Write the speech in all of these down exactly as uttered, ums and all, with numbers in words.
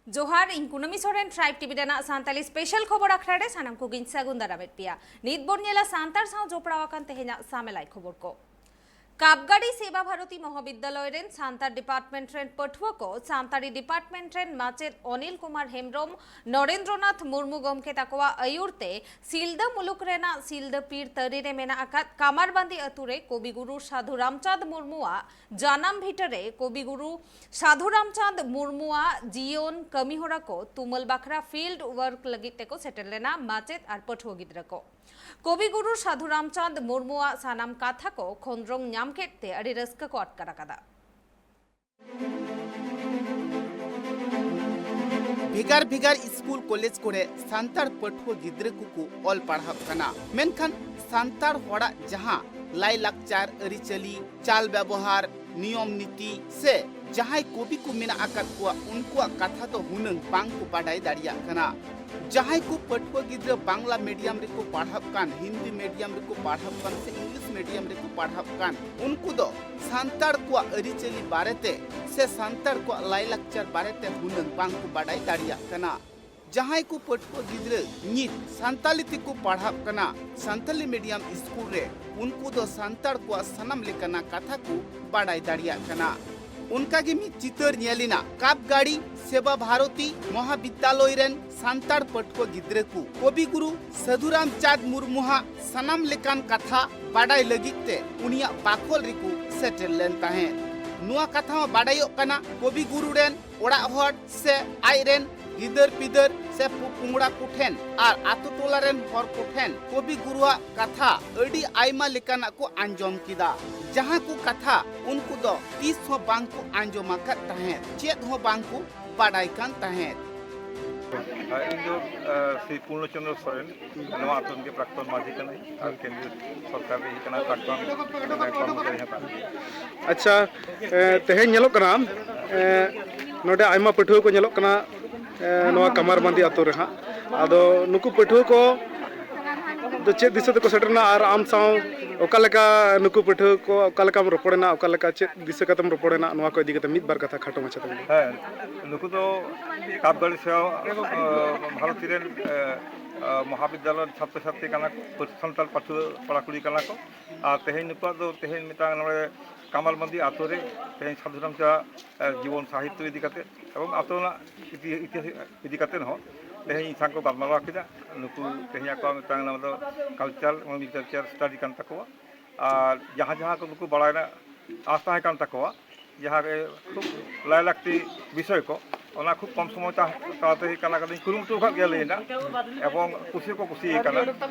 ᱡᱚᱦᱟᱨ, ᱤᱧ ᱠᱩᱱᱟᱹᱢᱤ ᱥᱚᱨᱮᱱ, ᱴᱨᱟᱭᱤᱵᱽ ᱴᱤᱵᱷᱤ ᱨᱮᱱᱟᱜ ᱥᱟᱱᱛᱟᱞᱤ ᱥᱯᱮᱥᱟᱞ ᱠᱷᱚᱵᱚᱨ ᱟᱠᱷᱲᱟ ᱨᱮ ᱥᱟᱱᱟᱢ ᱠᱚᱜᱮᱧ ᱥᱟᱹᱜᱩᱱ ᱫᱟᱨᱟᱢᱮᱫ ᱯᱮᱭᱟ᱾ ᱱᱤᱛ ᱵᱚᱱ ᱧᱮᱞᱟ ᱥᱟᱱᱛᱟᱲ ᱥᱟᱶ ᱡᱚᱯᱲᱟᱣ ᱟᱠᱟᱱ ᱛᱮᱦᱮᱧᱟᱜ ᱥᱟᱢᱮᱞᱟᱭ ᱠᱷᱚᱵᱚᱨ ᱠᱚ᱾ ᱠᱟᱯᱜᱟᱲᱤ ᱥᱮᱵᱟ ᱵᱷᱟᱨᱚᱛᱤ ᱢᱚᱦᱟᱵᱤᱫᱽᱫᱟᱞᱚᱭ ᱨᱮᱱ ᱥᱟᱱᱛᱟᱲ ᱰᱤᱯᱟᱨᱴᱢᱮᱱᱴ ᱨᱮᱱ ᱯᱟᱹᱴᱷᱩᱣᱟᱹ ᱠᱚ ᱥᱟᱱᱛᱟᱲᱤ ᱰᱤᱯᱟᱨᱴᱢᱮᱱᱴ ᱨᱮᱱ ᱢᱟᱪᱮᱫ ᱚᱱᱤᱞ ᱠᱩᱢᱟᱨ ᱦᱮᱢᱵᱽᱨᱚᱢ, ᱱᱚᱨᱮᱱᱫᱨᱚᱱᱟᱛᱷ ᱢᱩᱨᱢᱩ ᱜᱚᱢᱠᱮ ᱛᱟᱠᱚᱣᱟᱜ ᱟᱹᱭᱩᱨ ᱛᱮ ᱥᱤᱞᱫᱟᱹ ᱢᱩᱞᱩᱠ ᱨᱮᱱᱟᱜ ᱥᱤᱞᱫᱟᱹ ᱯᱤᱲ ᱛᱟᱹᱨᱤ ᱨᱮ ᱢᱮᱱᱟᱜ ᱟᱠᱟᱫ ᱠᱟᱢᱟᱨᱵᱟᱸᱫᱤ ᱟᱹᱛᱩ ᱨᱮ ᱠᱚᱵᱤᱜᱩᱨᱩ ᱥᱟᱫᱷᱩ ᱨᱟᱢᱪᱟᱸᱫᱽ ᱢᱩᱨᱢᱩᱣᱟᱜ ᱡᱟᱱᱟᱢ ᱵᱷᱤᱴᱟᱹ ᱨᱮ ᱠᱚᱵᱤᱜᱩᱨᱩ ᱥᱟᱫᱷᱩ ᱨᱟᱢᱪᱟᱸᱫᱽ ᱢᱩᱨᱢᱩᱣᱟᱜ ᱡᱤᱭᱚᱱ ᱠᱟᱹᱢᱤᱦᱚᱨᱟ ᱠᱚ ᱛᱩᱢᱟᱹᱞ ᱵᱟᱠᱷᱨᱟ ᱯᱷᱤᱞᱰ ᱣᱟᱨᱠ ᱞᱟᱹᱜᱤᱫ ᱛᱮᱠᱚ ᱥᱮᱴᱮᱨ ᱞᱮᱱᱟ ᱢᱟᱪᱮᱫ ᱟᱨ ᱯᱟᱹᱴᱷᱩᱣᱟᱹ ᱜᱤᱫᱽᱨᱟᱹ ᱠᱚ᱾ ᱠᱚᱵᱤᱜᱩᱨᱩ ᱥᱟᱫᱷᱩ ᱨᱟᱢᱪᱟᱸᱫᱽ ᱢᱩᱨᱢᱩᱣᱟᱜ ᱥᱟᱱᱟᱢ ᱠᱟᱛᱷᱟ ᱠᱚ ᱠᱷᱚᱸᱫᱽᱨᱚᱝ ᱧᱟᱢ ᱠᱮᱫ ᱛᱮ ᱟᱹᱰᱤ ᱨᱟᱹᱥᱠᱟᱹ ᱠᱚ ᱟᱴᱠᱟᱨ ᱟᱠᱟᱫᱟ᱾ ᱵᱷᱮᱜᱟᱨ ᱵᱷᱮᱜᱟᱨ ᱥᱠᱩᱞ ᱠᱚᱞᱮᱡᱽ ᱠᱚᱨᱮ ᱥᱟᱱᱛᱟᱲ ᱯᱟᱹᱴᱷᱩᱣᱟᱹ ᱜᱤᱫᱽᱨᱟᱹ ᱠᱚᱠᱚ ᱚᱞ ᱯᱟᱲᱦᱟᱜ ᱠᱟᱱᱟ, ᱢᱮᱱᱠᱷᱟᱱ ᱥᱟᱱᱛᱟᱲ ᱦᱚᱲᱟᱜ ᱡᱟᱦᱟᱸ ᱞᱟᱭᱼᱞᱟᱠᱪᱟᱨ, ᱟᱹᱨᱤᱪᱟᱹᱞᱤ, ᱪᱟᱞ ᱵᱮᱵᱚᱦᱟᱨ, ᱱᱤᱭᱚᱢ ᱱᱤᱛᱤ ᱥᱮ ᱡᱟᱦᱟᱸᱭ ᱠᱚᱵᱤ ᱠᱚ ᱢᱮᱱᱟᱜ ᱟᱠᱟᱫ ᱠᱚᱣᱟ, ᱩᱱᱠᱩᱣᱟᱜ ᱠᱟᱛᱷᱟ ᱫᱚ ᱦᱩᱱᱟᱹᱝ ᱵᱟᱝ ᱠᱚ ᱵᱟᱰᱟᱭ ᱫᱟᱲᱮᱭᱟᱜ ᱠᱟᱱᱟ᱾ ᱡᱟᱦᱟᱸᱭ ᱠᱚ ᱯᱟᱹᱴᱷᱩᱣᱟᱹ ᱜᱤᱫᱽᱨᱟᱹ ᱵᱟᱝᱞᱟ ᱢᱤᱰᱤᱭᱟᱢ ᱨᱮᱠᱚ ᱯᱟᱲᱦᱟᱜ ᱠᱟᱱ, ᱦᱤᱱᱫᱤ ᱢᱤᱰᱤᱭᱟᱢ ᱨᱮᱠᱚ ᱯᱟᱲᱦᱟᱜ ᱠᱟᱱ ᱥᱮ ᱤᱝᱞᱤᱥ ᱢᱤᱰᱤᱭᱟᱢ ᱨᱮᱠᱚ ᱯᱟᱲᱦᱟᱜ ᱠᱟᱱ, ᱩᱱᱠᱩ ᱫᱚ ᱥᱟᱱᱛᱟᱲ ᱠᱚᱣᱟᱜ ᱟᱹᱨᱤᱪᱟᱹᱞᱤ ᱵᱟᱨᱮᱛᱮ ᱥᱮ ᱥᱟᱱᱛᱟᱲ ᱠᱚᱣᱟᱜ ᱞᱟᱭᱼᱞᱟᱠᱪᱟᱨ ᱵᱟᱨᱮᱛᱮ ᱦᱩᱱᱟᱹᱝ ᱵᱟᱝ ᱠᱚ ᱵᱟᱰᱟᱭ ᱫᱟᱲᱮᱭᱟᱜ ᱠᱟᱱᱟ᱾ ᱡᱟᱦᱟᱸᱭ ᱠᱚ ᱯᱟᱹᱴᱷᱩᱣᱟᱹ ᱜᱤᱫᱽᱨᱟᱹ ᱱᱤᱛ ᱥᱟᱱᱛᱟᱞᱤ ᱛᱮᱠᱚ ᱯᱟᱲᱦᱟᱜ ᱠᱟᱱᱟ ᱥᱟᱱᱛᱟᱞᱤ ᱢᱤᱰᱤᱭᱟᱢ ᱥᱠᱩᱞ ᱨᱮ, ᱩᱱᱠᱩ ᱫᱚ ᱥᱟᱱᱛᱟᱲ ᱠᱚᱣᱟᱜ ᱥᱟᱱᱟᱢ ᱞᱮᱠᱟᱱᱟᱜ ᱠᱟᱛᱷᱟ ᱠᱚ ᱵᱟᱰᱟᱭ ᱫᱟᱲᱮᱭᱟᱜ ᱠᱟᱱᱟ᱾ ᱚᱱᱠᱟ ᱜᱮ ᱢᱤᱫ ᱪᱤᱛᱟᱹᱨ ᱧᱮᱞ ᱮᱱᱟ ᱠᱟᱯᱜᱟᱲᱤ ᱥᱮᱵᱟ ᱵᱷᱟᱨᱚᱛᱤ ᱢᱚᱦᱟᱵᱤᱫᱽᱫᱟᱞᱚᱭ ᱨᱮᱱ ᱥᱟᱱᱛᱟᱲ ᱯᱟᱹᱴᱷᱩᱣᱟᱹ ᱜᱤᱫᱽᱨᱟᱹ ᱠᱚ ᱠᱚᱵᱤᱜᱩᱨᱩ ᱥᱟᱫᱷᱩᱨᱟᱢ ᱪᱟᱸᱫᱽ ᱢᱩᱨᱢᱩᱣᱟᱜ ᱥᱟᱱᱟᱢ ᱞᱮᱠᱟᱱ ᱠᱟᱛᱷᱟ ᱵᱟᱰᱟᱭ ᱞᱟᱹᱜᱤᱫ ᱛᱮ ᱩᱱᱤᱭᱟᱜ ᱵᱟᱠᱷᱳᱞ ᱨᱮᱠᱚ ᱥᱮᱴᱮᱨ ᱞᱮᱱ ᱛᱟᱦᱮᱸᱫ᱾ ᱱᱚᱣᱟ ᱠᱟᱛᱷᱟ ᱦᱚᱸ ᱵᱟᱰᱟᱭᱚᱜ ᱠᱟᱱᱟ, ᱠᱚᱵᱤᱜᱩᱨᱩ ᱨᱮᱱ ᱚᱲᱟᱜ ᱦᱚᱲ ᱥᱮ ᱟᱡ ᱨᱮᱱ ᱜᱤᱫᱟᱹᱨ ᱯᱤᱫᱟᱹᱨ ᱥᱮ ᱯᱚ-, ᱯᱚᱝᱲᱟ ᱠᱚ ᱴᱷᱮᱱ ᱟᱨ ᱟᱛᱳ ᱴᱚᱞᱟ ᱨᱮᱱ ᱦᱚᱲ ᱠᱚ ᱴᱷᱮᱱ ᱠᱚᱵᱤ ᱜᱩᱨᱩᱣᱟᱜ ᱠᱟᱛᱷᱟ ᱟᱹᱰᱤ ᱟᱭᱢᱟ ᱞᱮᱠᱟᱱᱟᱜ ᱠᱚ ᱟᱸᱡᱚᱢ ᱠᱮᱫᱟ, ᱡᱟᱦᱟᱸ ᱠᱚ ᱠᱟᱛᱷᱟ ᱩᱱᱠᱩ ᱫᱚ ᱛᱤᱥ ᱦᱚᱸ ᱵᱟᱝ ᱠᱚ ᱟᱸᱡᱚᱢ ᱟᱠᱟᱫ ᱛᱟᱦᱮᱸᱫ, ᱪᱮᱫ ᱦᱚᱸ ᱵᱟᱝ ᱠᱚ ᱵᱟᱰᱟᱭ ᱠᱟᱱ ᱛᱟᱦᱮᱸᱫ᱾ ᱤᱧ ᱫᱚ, ᱟ, ᱥᱨᱤ ᱯᱩᱨᱱᱚᱪᱚᱱᱫᱨᱚ ᱥᱚᱨᱮᱱ, ᱱᱚᱣᱟ ᱟᱛᱳ ᱨᱮᱱ ᱜᱮ ᱯᱨᱟᱠᱛᱚᱱ ᱢᱟᱹᱡᱷᱤ ᱠᱟᱹᱱᱟᱹᱧ ᱟᱨ ᱠᱮᱱᱫᱨᱤᱭᱚ ᱥᱚᱨᱠᱟᱨ ᱨᱮ ᱤᱭᱟᱹ ᱠᱟᱱᱟ, ᱯᱨᱟᱠᱛᱚᱱ, ᱢᱟᱱᱮ, ᱠᱚᱨᱢᱚᱪᱟᱨᱤ ᱦᱚᱸ ᱠᱟᱱ ᱜᱮᱭᱟ᱾ ᱟᱪᱪᱷᱟ, ᱮ, ᱛᱮᱦᱮᱧ ᱧᱮᱞᱚᱜ ᱠᱟᱱᱟ, ᱮ, ᱱᱚᱰᱮ ᱟᱭᱢᱟ ᱯᱟᱹᱴᱷᱩᱣᱟᱹ ᱠᱚ ᱧᱮᱞᱚᱜ ᱠᱟᱱᱟ, ᱮ, ᱱᱚᱣᱟ ᱠᱟᱢᱟᱨᱵᱟᱸᱫᱤ ᱟᱛᱳ ᱨᱮ ᱦᱟᱸᱜ᱾ ᱟᱫᱚ ᱱᱩᱠᱩ ᱯᱟᱹᱴᱷᱩᱣᱟᱹ ᱠᱚ ᱫᱚ ᱪᱮᱫ ᱫᱤᱥᱟᱹ ᱛᱮᱠᱚ ᱥᱮᱴᱮᱨ ᱮᱱᱟ ᱟᱨ ᱟᱢ ᱥᱟᱶ, ᱚᱠᱟ ᱞᱮᱠᱟ ᱱᱩᱠᱩ ᱯᱟᱹᱴᱷᱩᱣᱟᱹ ᱠᱚ ᱚᱠᱟ ᱞᱮᱠᱟᱢ ᱨᱚᱯᱚᱲᱮᱱᱟ, ᱚᱠᱟ ᱞᱮᱠᱟ ᱪᱮᱫ ᱫᱤᱥᱟᱹ ᱠᱟᱛᱮᱢ ᱨᱚᱯᱚᱲᱮᱱᱟ, ᱱᱚᱣᱟ ᱠᱚ ᱤᱫᱤ ᱠᱟᱛᱮ ᱢᱤᱫ ᱵᱟᱨ ᱠᱟᱛᱷᱟ ᱠᱷᱟᱴᱚ ᱢᱟᱪᱷᱟ ᱛᱮ ᱞᱟᱹᱭ ᱢᱮ᱾ ᱦᱮᱸ, ᱱᱩᱠᱩ ᱫᱚ ᱠᱟᱯᱜᱟᱲᱤ ᱥᱮ, ᱟᱸ, ᱵᱷᱟᱨᱚᱛᱤ ᱨᱮᱱ, ᱟᱸ, ᱟᱸ, ᱢᱚᱦᱟᱵᱤᱫᱽᱫᱟᱞᱚᱭ ᱨᱮᱱ ᱪᱷᱟᱛᱨᱚ ᱪᱷᱟᱛᱨᱤ ᱠᱟᱱᱟ ᱠᱚ, ᱥᱟᱱᱛᱟᱲ ᱯᱟᱹᱴᱷᱩᱣᱟᱹ ᱠᱚᱲᱟ ᱠᱩᱲᱤ ᱠᱟᱱᱟ ᱠᱚ᱾ ᱟᱨ ᱛᱮᱦᱮᱧ ᱱᱩᱠᱩᱣᱟᱜ ᱫᱚ ᱛᱮᱦᱮᱧ ᱢᱤᱫᱴᱟᱝ ᱱᱚᱰᱮ ᱠᱟᱢᱟᱞᱵᱟᱸᱫᱤ ᱟᱛᱳ ᱨᱮ ᱛᱮᱦᱮᱧ ᱥᱟᱹᱫᱷᱩ ᱨᱟᱢᱪᱟᱸᱫᱽ, ᱟᱸ, ᱡᱤᱵᱚᱱ ᱥᱟᱦᱤᱛᱛᱚ ᱤᱫᱤ ᱠᱟᱛᱮ ᱮᱵᱚᱝ ᱟᱛᱳ ᱨᱮᱱᱟᱜ ᱤᱛᱤ-, ᱤᱛᱤᱦᱟᱥ ᱤᱫᱤ ᱠᱟᱛᱮ ᱦᱚᱸ ᱛᱮᱦᱮᱧ ᱤᱧ ᱥᱟᱶ ᱠᱚ ᱜᱟᱞᱢᱟᱨᱟᱣ ᱠᱮᱫᱟ᱾ ᱱᱩᱠᱩ ᱛᱮᱦᱮᱧ ᱟᱠᱚᱣᱟᱜ ᱢᱤᱫᱴᱟᱝ ᱱᱚᱣᱟ ᱫᱚ culture, culture study ᱠᱟᱱ ᱛᱟᱠᱚᱣᱟ᱾ ᱟᱨ ᱡᱟᱦᱟᱸ ᱡᱟᱦᱟᱸ ᱠᱚ ᱱᱩᱠᱩ ᱵᱟᱲᱟᱭ ᱨᱮᱱᱟᱜ ᱟᱥ ᱛᱟᱦᱮᱸ ᱠᱟᱱ ᱛᱟᱠᱚᱣᱟ, ᱡᱟᱦᱟᱸ ᱜᱮ ᱠᱷᱩᱵ ᱞᱟᱭᱞᱟᱠᱛᱤ ᱵᱤᱥᱚᱭ ᱠᱚ, ᱚᱱᱟ ᱠᱷᱩᱵ ᱠᱚᱢ ᱥᱚᱢᱚᱭ ᱛᱟ-, ᱛᱟᱞᱟᱛᱮ ᱦᱩᱭᱩᱜ ᱠᱟᱱᱟ, ᱠᱟᱹᱴᱤᱡ ᱠᱩᱨᱩᱢᱩᱴᱩ ᱟᱠᱟᱫ ᱜᱮᱭᱟ, ᱞᱟᱹᱭ ᱮᱱᱟ, ᱮᱵᱚᱝ ᱠᱩᱥᱤ ᱦᱚᱸᱠᱚ ᱠᱩᱥᱤ ᱟᱠᱟᱱᱟ᱾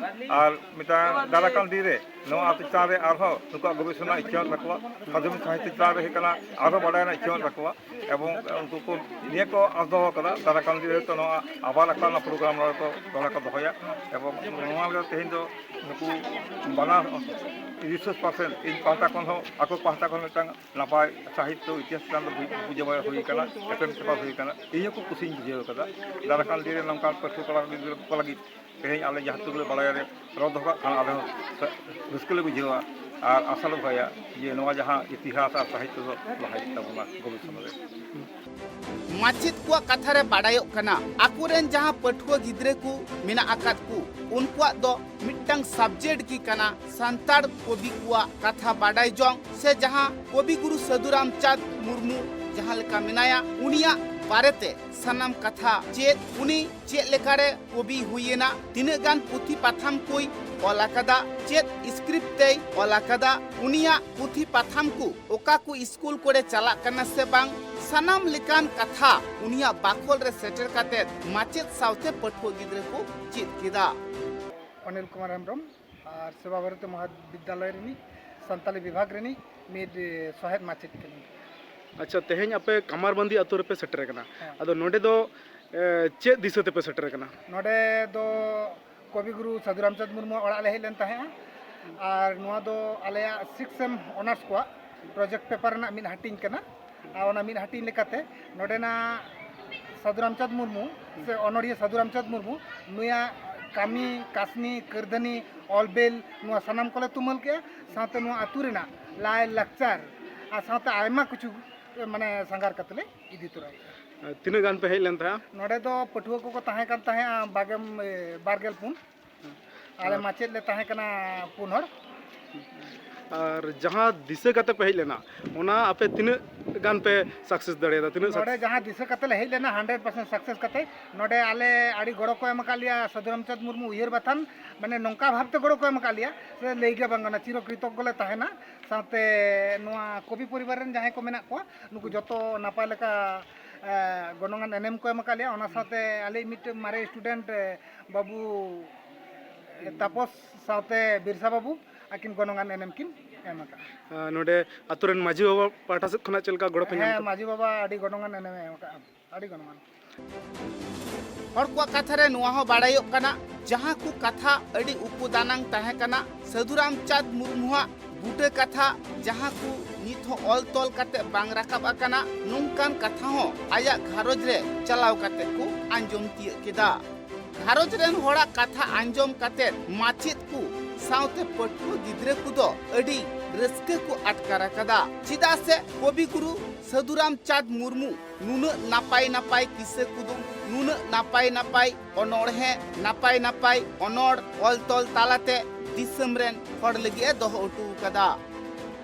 ᱟᱨ ᱢᱤᱫᱴᱟᱝ ᱫᱟᱨᱟᱭ ᱠᱟᱱ ᱫᱤᱱ ᱨᱮ ᱱᱚᱣᱟ ᱟᱛᱳ ᱪᱮᱛᱟᱱ ᱨᱮ ᱟᱨᱦᱚᱸ ᱱᱩᱠᱩᱣᱟᱜ ᱜᱚᱵᱮᱥᱚᱱᱟ ᱤᱪᱪᱷᱟᱹ ᱢᱮᱱᱟᱜ ᱛᱟᱠᱚᱣᱟ, ᱥᱟᱫᱷᱩ ᱥᱟᱦᱤᱛᱛᱚ ᱪᱮᱛᱟᱱ ᱨᱮ ᱦᱩᱭᱩᱜ ᱠᱟᱱᱟ ᱟᱨᱦᱚᱸ ᱵᱟᱰᱟᱭ ᱨᱮᱱᱟᱜ ᱤᱪᱪᱷᱟᱹ ᱢᱮᱱᱟᱜ ᱛᱟᱠᱚᱣᱟ᱾ ᱮᱵᱚᱝ ᱩᱱᱠᱩ ᱠᱚ ᱱᱤᱭᱟᱹ ᱠᱚ ᱟᱥ ᱫᱚᱦᱚ ᱠᱟᱫᱟ, ᱫᱟᱨᱟᱭ ᱠᱟᱱ ᱫᱤᱱ ᱨᱮ ᱦᱚᱭᱛᱳ ᱱᱚᱣᱟ ᱟᱵᱟᱨ ᱟᱠᱚ ᱚᱱᱟ program ᱨᱮ ᱠᱚ ᱫᱚᱦᱲᱟ ᱠᱚ ᱫᱚᱦᱚᱭᱟ᱾ ᱮᱵᱚᱝ ᱱᱚᱣᱟ ᱨᱮ ᱛᱮᱦᱮᱧ ᱫᱚ ᱱᱩᱠᱩ ᱵᱟᱱᱟᱨ resource person ᱤᱧ ᱯᱟᱦᱴᱟ ᱠᱷᱚᱱ ᱦᱚᱸ, ᱟᱠᱚ ᱯᱟᱦᱴᱟ ᱠᱷᱚᱱ ᱢᱤᱫᱴᱟᱝ ᱱᱟᱯᱟᱭ ᱥᱟᱦᱤᱛᱛᱚ ᱤᱛᱤᱦᱟᱥ ᱪᱮᱛᱟᱱ ᱫᱚ ᱵᱩᱡᱷᱟᱹᱣ ᱦᱩᱭ ᱟᱠᱟᱱᱟ, ᱮᱯᱮᱢ ᱪᱟᱯᱟᱞ ᱦᱩᱭ ᱟᱠᱟᱱᱟ᱾ ᱤᱧ ᱦᱚᱸ ᱠᱩᱥᱤᱧ ᱵᱩᱡᱷᱟᱹᱣ ᱟᱠᱟᱫᱟ᱾ ᱫᱟᱨᱟᱭ ᱠᱟᱱ ᱫᱤᱱ ᱨᱮ ᱱᱚᱝᱠᱟᱱ ᱯᱟᱹᱴᱷᱩᱣᱟᱹ ᱠᱚᱲᱟ ᱜᱤᱫᱽᱨᱟᱹ ᱠᱚ ᱞᱟᱹᱜᱤᱫ ᱛᱮᱦᱮᱧ ᱟᱞᱮ ᱡᱟᱦᱟᱸ ᱴᱩᱠᱩ ᱞᱮ ᱵᱟᱲᱟᱭᱟ ᱞᱮ ᱨᱚᱲ ᱫᱚᱦᱚ ᱠᱟᱜ ᱠᱷᱟᱱ ᱟᱞᱮ ᱦᱚᱸ ᱨᱟᱹᱥᱠᱟᱹ ᱞᱮ ᱵᱩᱡᱷᱟᱹᱣᱟ᱾ ᱟᱨ ᱟᱥᱟ ᱞᱮ ᱫᱚᱦᱚᱭᱟ ᱡᱮ ᱱᱚᱣᱟ ᱡᱟᱦᱟᱸ ᱤᱛᱤᱦᱟᱥ ᱟᱨ ᱥᱟᱦᱤᱛᱛᱚ ᱫᱚ ᱞᱟᱦᱟ ᱤᱫᱤᱜ ᱛᱟᱵᱚᱱᱟ ᱵᱷᱚᱵᱤᱥᱥᱚᱛ ᱨᱮ᱾ ᱢᱟᱪᱮᱫ ᱠᱚᱣᱟᱜ ᱠᱟᱛᱷᱟ ᱨᱮ ᱵᱟᱰᱟᱭᱚᱜ ᱠᱟᱱᱟ, ᱟᱠᱚᱨᱮᱱ ᱡᱟᱦᱟᱸ ᱯᱟᱹᱴᱷᱩᱣᱟᱹ ᱜᱤᱫᱽᱨᱟᱹ ᱠᱚ ᱢᱮᱱᱟᱜ ᱟᱠᱟᱫ ᱠᱚ, ᱩᱱᱠᱩᱣᱟᱜ ᱫᱚ ᱢᱤᱫᱴᱟᱝ subject ᱜᱮ ᱠᱟᱱᱟ ᱥᱟᱱᱛᱟᱲ ᱠᱚᱵᱤ ᱠᱚᱣᱟᱜ ᱠᱟᱛᱷᱟ ᱵᱟᱰᱟᱭ ᱡᱚᱝ, ᱥᱮ ᱡᱟᱦᱟᱸ ᱠᱚᱵᱤ ᱜᱩᱨᱩ ᱥᱟᱹᱫᱷᱩ ᱨᱟᱢᱪᱟᱸᱫᱽ ᱢᱩᱨᱢᱩ ᱡᱟᱦᱟᱸ ᱞᱮᱠᱟ ᱢᱮᱱᱟᱭᱟ, ᱩᱱᱤᱭᱟᱜ ᱵᱟᱨᱮᱛᱮ ᱥᱟᱱᱟᱢ ᱠᱟᱛᱷᱟ, ᱪᱮᱫ ᱩᱱᱤ ᱪᱮᱫ ᱞᱮᱠᱟᱨᱮ ᱠᱚᱵᱤ ᱦᱩᱭᱮᱱᱟ, ᱛᱤᱱᱟᱹᱜ ᱜᱟᱱ ᱯᱩᱛᱷᱤ ᱯᱟᱛᱷᱟᱢ ᱠᱚᱭ ᱚᱞ ᱟᱠᱟᱫᱟ, ᱪᱮᱫ script ᱛᱮᱭ ᱚᱞ ᱟᱠᱟᱫᱟ, ᱩᱱᱤᱭᱟᱜ ᱯᱩᱛᱷᱤ ᱯᱟᱛᱷᱟᱢ ᱠᱚ ᱚᱠᱟ ᱠᱚ ᱥᱠᱩᱞ ᱠᱚᱨᱮ ᱪᱟᱞᱟᱜ ᱠᱟᱱᱟ ᱥᱮ ᱵᱟᱝ, ᱥᱟᱱᱟᱢ ᱞᱮᱠᱟᱱ ᱠᱟᱛᱷᱟ ᱩᱱᱤᱭᱟᱜ ᱵᱟᱠᱷᱚᱞ ᱨᱮ ᱥᱮᱴᱮᱨ ᱠᱟᱛᱮ ᱢᱟᱪᱮᱫ ᱥᱟᱶᱛᱮ ᱯᱟᱹᱴᱷᱩᱣᱟᱹ ᱜᱤᱫᱽᱨᱟᱹ ᱠᱚ ᱪᱮᱫ ᱠᱮᱫᱟ᱾ ᱚᱱᱤᱞ ᱠᱩᱢᱟᱨ ᱦᱮᱢᱵᱨᱚᱢ ᱟᱨ ᱥᱮᱵᱟ ᱵᱷᱟᱨᱚᱛᱤ ᱢᱚᱦᱟᱵᱤᱫᱽᱫᱟᱞᱚᱭ ᱨᱤᱱᱤᱡ ᱥᱟᱱᱛᱟᱞᱤ ᱵᱤᱵᱷᱟᱜᱽ ᱨᱤᱱᱤᱡ ᱢᱤᱫ ᱥᱚᱦᱮᱫ ᱢᱟᱪᱮᱫ ᱠᱟᱹᱱᱟᱹᱧ᱾ ᱟᱪᱪᱷᱟ, ᱛᱮᱦᱮᱧ ᱟᱯᱮ ᱠᱟᱢᱟᱨᱵᱟᱸᱫᱤ ᱟᱛᱳ ᱨᱮᱯᱮ ᱥᱮᱴᱮᱨ ᱟᱠᱟᱱᱟ᱾ ᱦᱮᱸ᱾ ᱟᱫᱚ ᱱᱚᱰᱮ ᱫᱚ ᱮ, ᱪᱮᱫ ᱫᱤᱥᱟᱹ ᱛᱮᱯᱮ ᱥᱮᱴᱮᱨ ᱟᱠᱟᱱᱟ? ᱱᱚᱰᱮ ᱫᱚ ᱠᱚᱵᱤ ᱜᱩᱨᱩ ᱥᱟᱹᱫᱷᱩ ᱨᱟᱢᱪᱟᱸᱫᱽ ᱢᱩᱨᱢᱩᱣᱟᱜ ᱚᱲᱟᱜ ᱞᱮ ᱦᱮᱡ ᱞᱮᱱ ᱛᱟᱦᱮᱸᱜᱼᱟ᱾ ᱟᱨ ᱱᱚᱣᱟ ᱫᱚ ᱟᱞᱮᱭᱟᱜ sixth sem honours ᱠᱚᱣᱟᱜ project paper ᱨᱮᱱᱟᱜ ᱢᱤᱫ ᱦᱟᱹᱴᱤᱧ ᱠᱟᱱᱟ᱾ ᱟᱨ ᱚᱱᱟ ᱢᱤᱫ ᱦᱟᱹᱴᱤᱧ ᱞᱮᱠᱟᱛᱮ ᱱᱚᱰᱮᱱᱟᱜ ᱥᱟᱹᱫᱷᱩ ᱨᱟᱢᱪᱟᱸᱫᱽ ᱢᱩᱨᱢᱩ ᱥᱮ ᱚᱱᱚᱲᱦᱤᱭᱟᱹ ᱥᱟᱹᱫᱷᱩ ᱨᱟᱢᱪᱟᱸᱫᱽ ᱢᱩᱨᱢᱩ ᱱᱩᱭᱟᱜ ᱠᱟᱹᱢᱤ ᱠᱟᱹᱥᱱᱤ, ᱠᱟᱹᱨᱫᱷᱟᱹᱱᱤ, ᱚᱞ ᱵᱮᱞ, ᱱᱚᱣᱟ ᱥᱟᱱᱟᱢ ᱠᱚᱞᱮ ᱛᱩᱢᱟᱹᱞ ᱠᱮᱜᱼᱟ᱾ ᱥᱟᱶᱛᱮ ᱱᱚᱣᱟ ᱟᱹᱛᱩ ᱨᱮᱱᱟᱜ ᱞᱟᱭ ᱞᱟᱠᱪᱟᱨ ᱟᱨ ᱥᱟᱶᱛᱮ ᱟᱭᱢᱟ ᱠᱤᱪᱷᱩ, ᱢᱟᱱᱮ, ᱥᱟᱸᱜᱷᱟᱨ ᱠᱟᱛᱮ ᱞᱮ ᱤᱫᱤ ᱛᱚᱨᱟᱭᱮᱫᱼᱟ᱾ ᱛᱤᱱᱟᱹᱜ ᱜᱟᱱ ᱯᱮ ᱦᱮᱡ ᱞᱮᱱ ᱛᱟᱦᱮᱸᱫ? ᱱᱚᱰᱮ ᱫᱚ ᱯᱟᱹᱴᱷᱩᱣᱟᱹ ᱠᱚᱠᱚ ᱛᱟᱦᱮᱸ ᱠᱟᱱ ᱛᱟᱦᱮᱸᱫ ᱵᱟᱨᱜᱮᱞ, ᱵᱟᱨᱜᱮᱞ ᱯᱩᱱ᱾ ᱟᱞᱮ ᱢᱟᱪᱮᱫ ᱞᱮ ᱛᱟᱦᱮᱸ ᱠᱟᱱᱟ ᱯᱩᱱ ᱦᱚᱲ᱾ ᱟᱨ ᱡᱟᱦᱟᱸ ᱫᱤᱥᱟᱹ ᱠᱟᱛᱮ ᱯᱮ ᱦᱮᱡ ᱞᱮᱱᱟ, ᱚᱱᱟ ᱟᱯᱮ ᱛᱤᱱᱟᱹᱜ ᱜᱟᱱ ᱯᱮ ᱥᱟᱠᱥᱮᱥ ᱫᱟᱲᱮᱭᱟᱫᱟ? ᱛᱤᱱᱟᱹᱜ ᱱᱚᱰᱮ ᱡᱟᱦᱟᱸ ᱫᱤᱥᱟᱹ ᱠᱟᱛᱮ ᱞᱮ ᱦᱮᱡ ᱞᱮᱱᱟ, ᱦᱟᱱᱰᱨᱮᱰ ᱯᱟᱨᱥᱮᱱᱴ ᱥᱟᱠᱥᱮᱥ ᱠᱟᱛᱮ᱾ ᱱᱚᱰᱮ ᱟᱞᱮ ᱟᱹᱰᱤ ᱜᱚᱲᱚ ᱠᱚ ᱮᱢ ᱟᱠᱟᱫ ᱞᱮᱭᱟ ᱥᱟᱹᱫᱷᱩ ᱨᱟᱢᱪᱟᱸᱫᱽ ᱢᱩᱨᱢᱩ ᱩᱭᱦᱟᱹᱨ ᱵᱟᱛᱷᱟᱱ, ᱢᱟᱱᱮ, ᱱᱚᱝᱠᱟ ᱵᱷᱟᱵᱽᱛᱮ ᱜᱚᱲᱚ ᱠᱚ ᱮᱢ ᱟᱠᱟᱫ ᱞᱮᱭᱟ, ᱥᱮ ᱞᱟᱹᱭ ᱜᱮ ᱵᱟᱝ ᱜᱟᱱᱚᱜᱼᱟ᱾ ᱪᱤᱨᱚ ᱠᱨᱤᱛᱚᱜᱽᱜᱚ ᱞᱮ ᱛᱟᱦᱮᱱᱟ᱾ ᱥᱟᱶᱛᱮ ᱱᱚᱣᱟ ᱠᱚᱵᱤ ᱯᱚᱨᱤᱵᱟᱨ ᱨᱮᱱ ᱡᱟᱦᱟᱸᱭ ᱠᱚ ᱢᱮᱱᱟᱜ ᱠᱚᱣᱟ, ᱱᱩᱠᱩ ᱡᱚᱛᱚ ᱱᱟᱯᱟᱭ ᱞᱮᱠᱟ, ᱮ, ᱜᱚᱱᱚᱝᱟᱱ ᱮᱱᱮᱢ ᱠᱚ ᱮᱢ ᱟᱠᱟᱫ ᱞᱮᱭᱟ᱾ ᱚᱱᱟ ᱥᱟᱶᱛᱮ ᱟᱞᱮ ᱢᱤᱫᱴᱮᱱ ᱢᱟᱨᱮ ᱥᱴᱩᱰᱮᱱᱴ, ᱮ, ᱵᱟᱹᱵᱩ, ᱮ, ᱛᱟᱯᱚᱥ ᱥᱟᱶᱛᱮ ᱵᱤᱨᱥᱟ ᱵᱟᱹᱵᱩ, ᱟᱹᱠᱤᱱ ᱜᱚᱱᱚᱝᱟᱱ ᱮᱱᱮᱢ ᱠᱤᱱ ᱮᱢ ᱟᱠᱟᱫᱼᱟ᱾ ᱟᱨ ᱱᱚᱰᱮ ᱟᱛᱳ ᱨᱮᱱ ᱢᱟᱹᱡᱷᱤ ᱵᱟᱵᱟ ᱯᱟᱦᱴᱟ ᱥᱮᱫ ᱠᱷᱚᱱᱟᱜ ᱪᱮᱫ ᱞᱮᱠᱟ ᱜᱚᱲᱚ ᱯᱮ ᱧᱟᱢ ᱦᱮᱸ, ᱠᱮᱫᱟ? ᱢᱟᱹᱡᱷᱤ ᱵᱟᱵᱟ ᱟᱹᱰᱤ ᱜᱚᱱᱚᱝᱟᱱ ᱮᱱᱮᱢᱮ ᱮᱢ ᱟᱠᱟᱫᱼᱟ, ᱟᱹᱰᱤ ᱜᱚᱱᱚᱝᱟᱱ᱾ ᱦᱚᱲ ᱠᱚᱣᱟᱜ ᱠᱟᱛᱷᱟ ᱨᱮ ᱱᱚᱣᱟ ᱦᱚᱸ ᱵᱟᱲᱟᱭᱚᱜ ᱠᱟᱱᱟ, ᱡᱟᱦᱟᱸ ᱠᱚ ᱠᱟᱛᱷᱟ ᱟᱹᱰᱤ ᱩᱯᱚᱫᱟᱱᱟᱝ ᱛᱟᱦᱮᱸ ᱠᱟᱱᱟ ᱥᱟᱹᱫᱷᱩ ᱨᱟᱢᱪᱟᱸᱫᱽ ᱢᱩᱨᱢᱩᱣᱟᱜ ᱵᱩᱴᱟᱹ ᱠᱟᱛᱷᱟ, ᱡᱟᱦᱟᱸ ᱠᱚ ᱱᱤᱛ ᱦᱚᱸ ᱚᱞ ᱛᱚᱞ ᱠᱟᱛᱮ ᱵᱟᱝ ᱨᱟᱠᱟᱵ ᱟᱠᱟᱱᱟ, ᱱᱚᱝᱠᱟᱱ ᱠᱟᱛᱷᱟ ᱦᱚᱸ ᱟᱭᱟᱜ ᱜᱷᱟᱨᱚᱸᱡᱽ ᱨᱮ ᱪᱟᱞᱟᱣ ᱠᱟᱛᱮ ᱠᱚ ᱟᱸᱡᱚᱢ ᱛᱤᱭᱟᱹᱜ ᱠᱮᱫᱟ᱾ ᱜᱷᱟᱨᱚᱸᱡᱽ ᱨᱮᱱ ᱦᱚᱲᱟᱜ ᱠᱟᱛᱷᱟ ᱟᱸᱡᱚᱢ ᱠᱟᱛᱮ ᱢᱟᱪᱮᱫ ᱠᱚ ᱥᱟᱶᱛᱮ ᱯᱟᱹᱴᱷᱩᱣᱟᱹ ᱜᱤᱫᱽᱨᱟᱹ ᱠᱚᱫᱚ ᱟᱹᱰᱤ ᱨᱟᱹᱥᱠᱟᱹ ᱠᱚ ᱟᱴᱠᱟᱨ ᱟᱠᱟᱫᱟ, ᱪᱮᱫᱟᱜ ᱥᱮ ᱠᱚᱵᱤ ᱜᱩᱨᱩ ᱥᱟᱹᱫᱷᱩ ᱨᱟᱢᱪᱟᱸᱫᱽ ᱢᱩᱨᱢᱩ ᱱᱩᱱᱟᱹᱜ ᱱᱟᱯᱟᱭ ᱱᱟᱯᱟᱭ ᱠᱤᱥᱟᱹ ᱠᱩᱫᱩᱢ, ᱱᱩᱱᱟᱹᱜ ᱱᱟᱯᱟᱭ ᱱᱟᱯᱟᱭ ᱚᱱᱚᱬᱦᱮ, ᱱᱟᱯᱟᱭ ᱱᱟᱯᱟᱭ ᱚᱱᱚᱬ ᱚᱞ ᱛᱚᱞ ᱛᱟᱞᱟᱛᱮ ᱫᱤᱥᱚᱢ ᱨᱮᱱ ᱦᱚᱲ ᱞᱟᱹᱜᱤᱫ ᱮ ᱫᱚᱦᱚ ᱦᱚᱴᱚ ᱟᱠᱟᱫᱟ᱾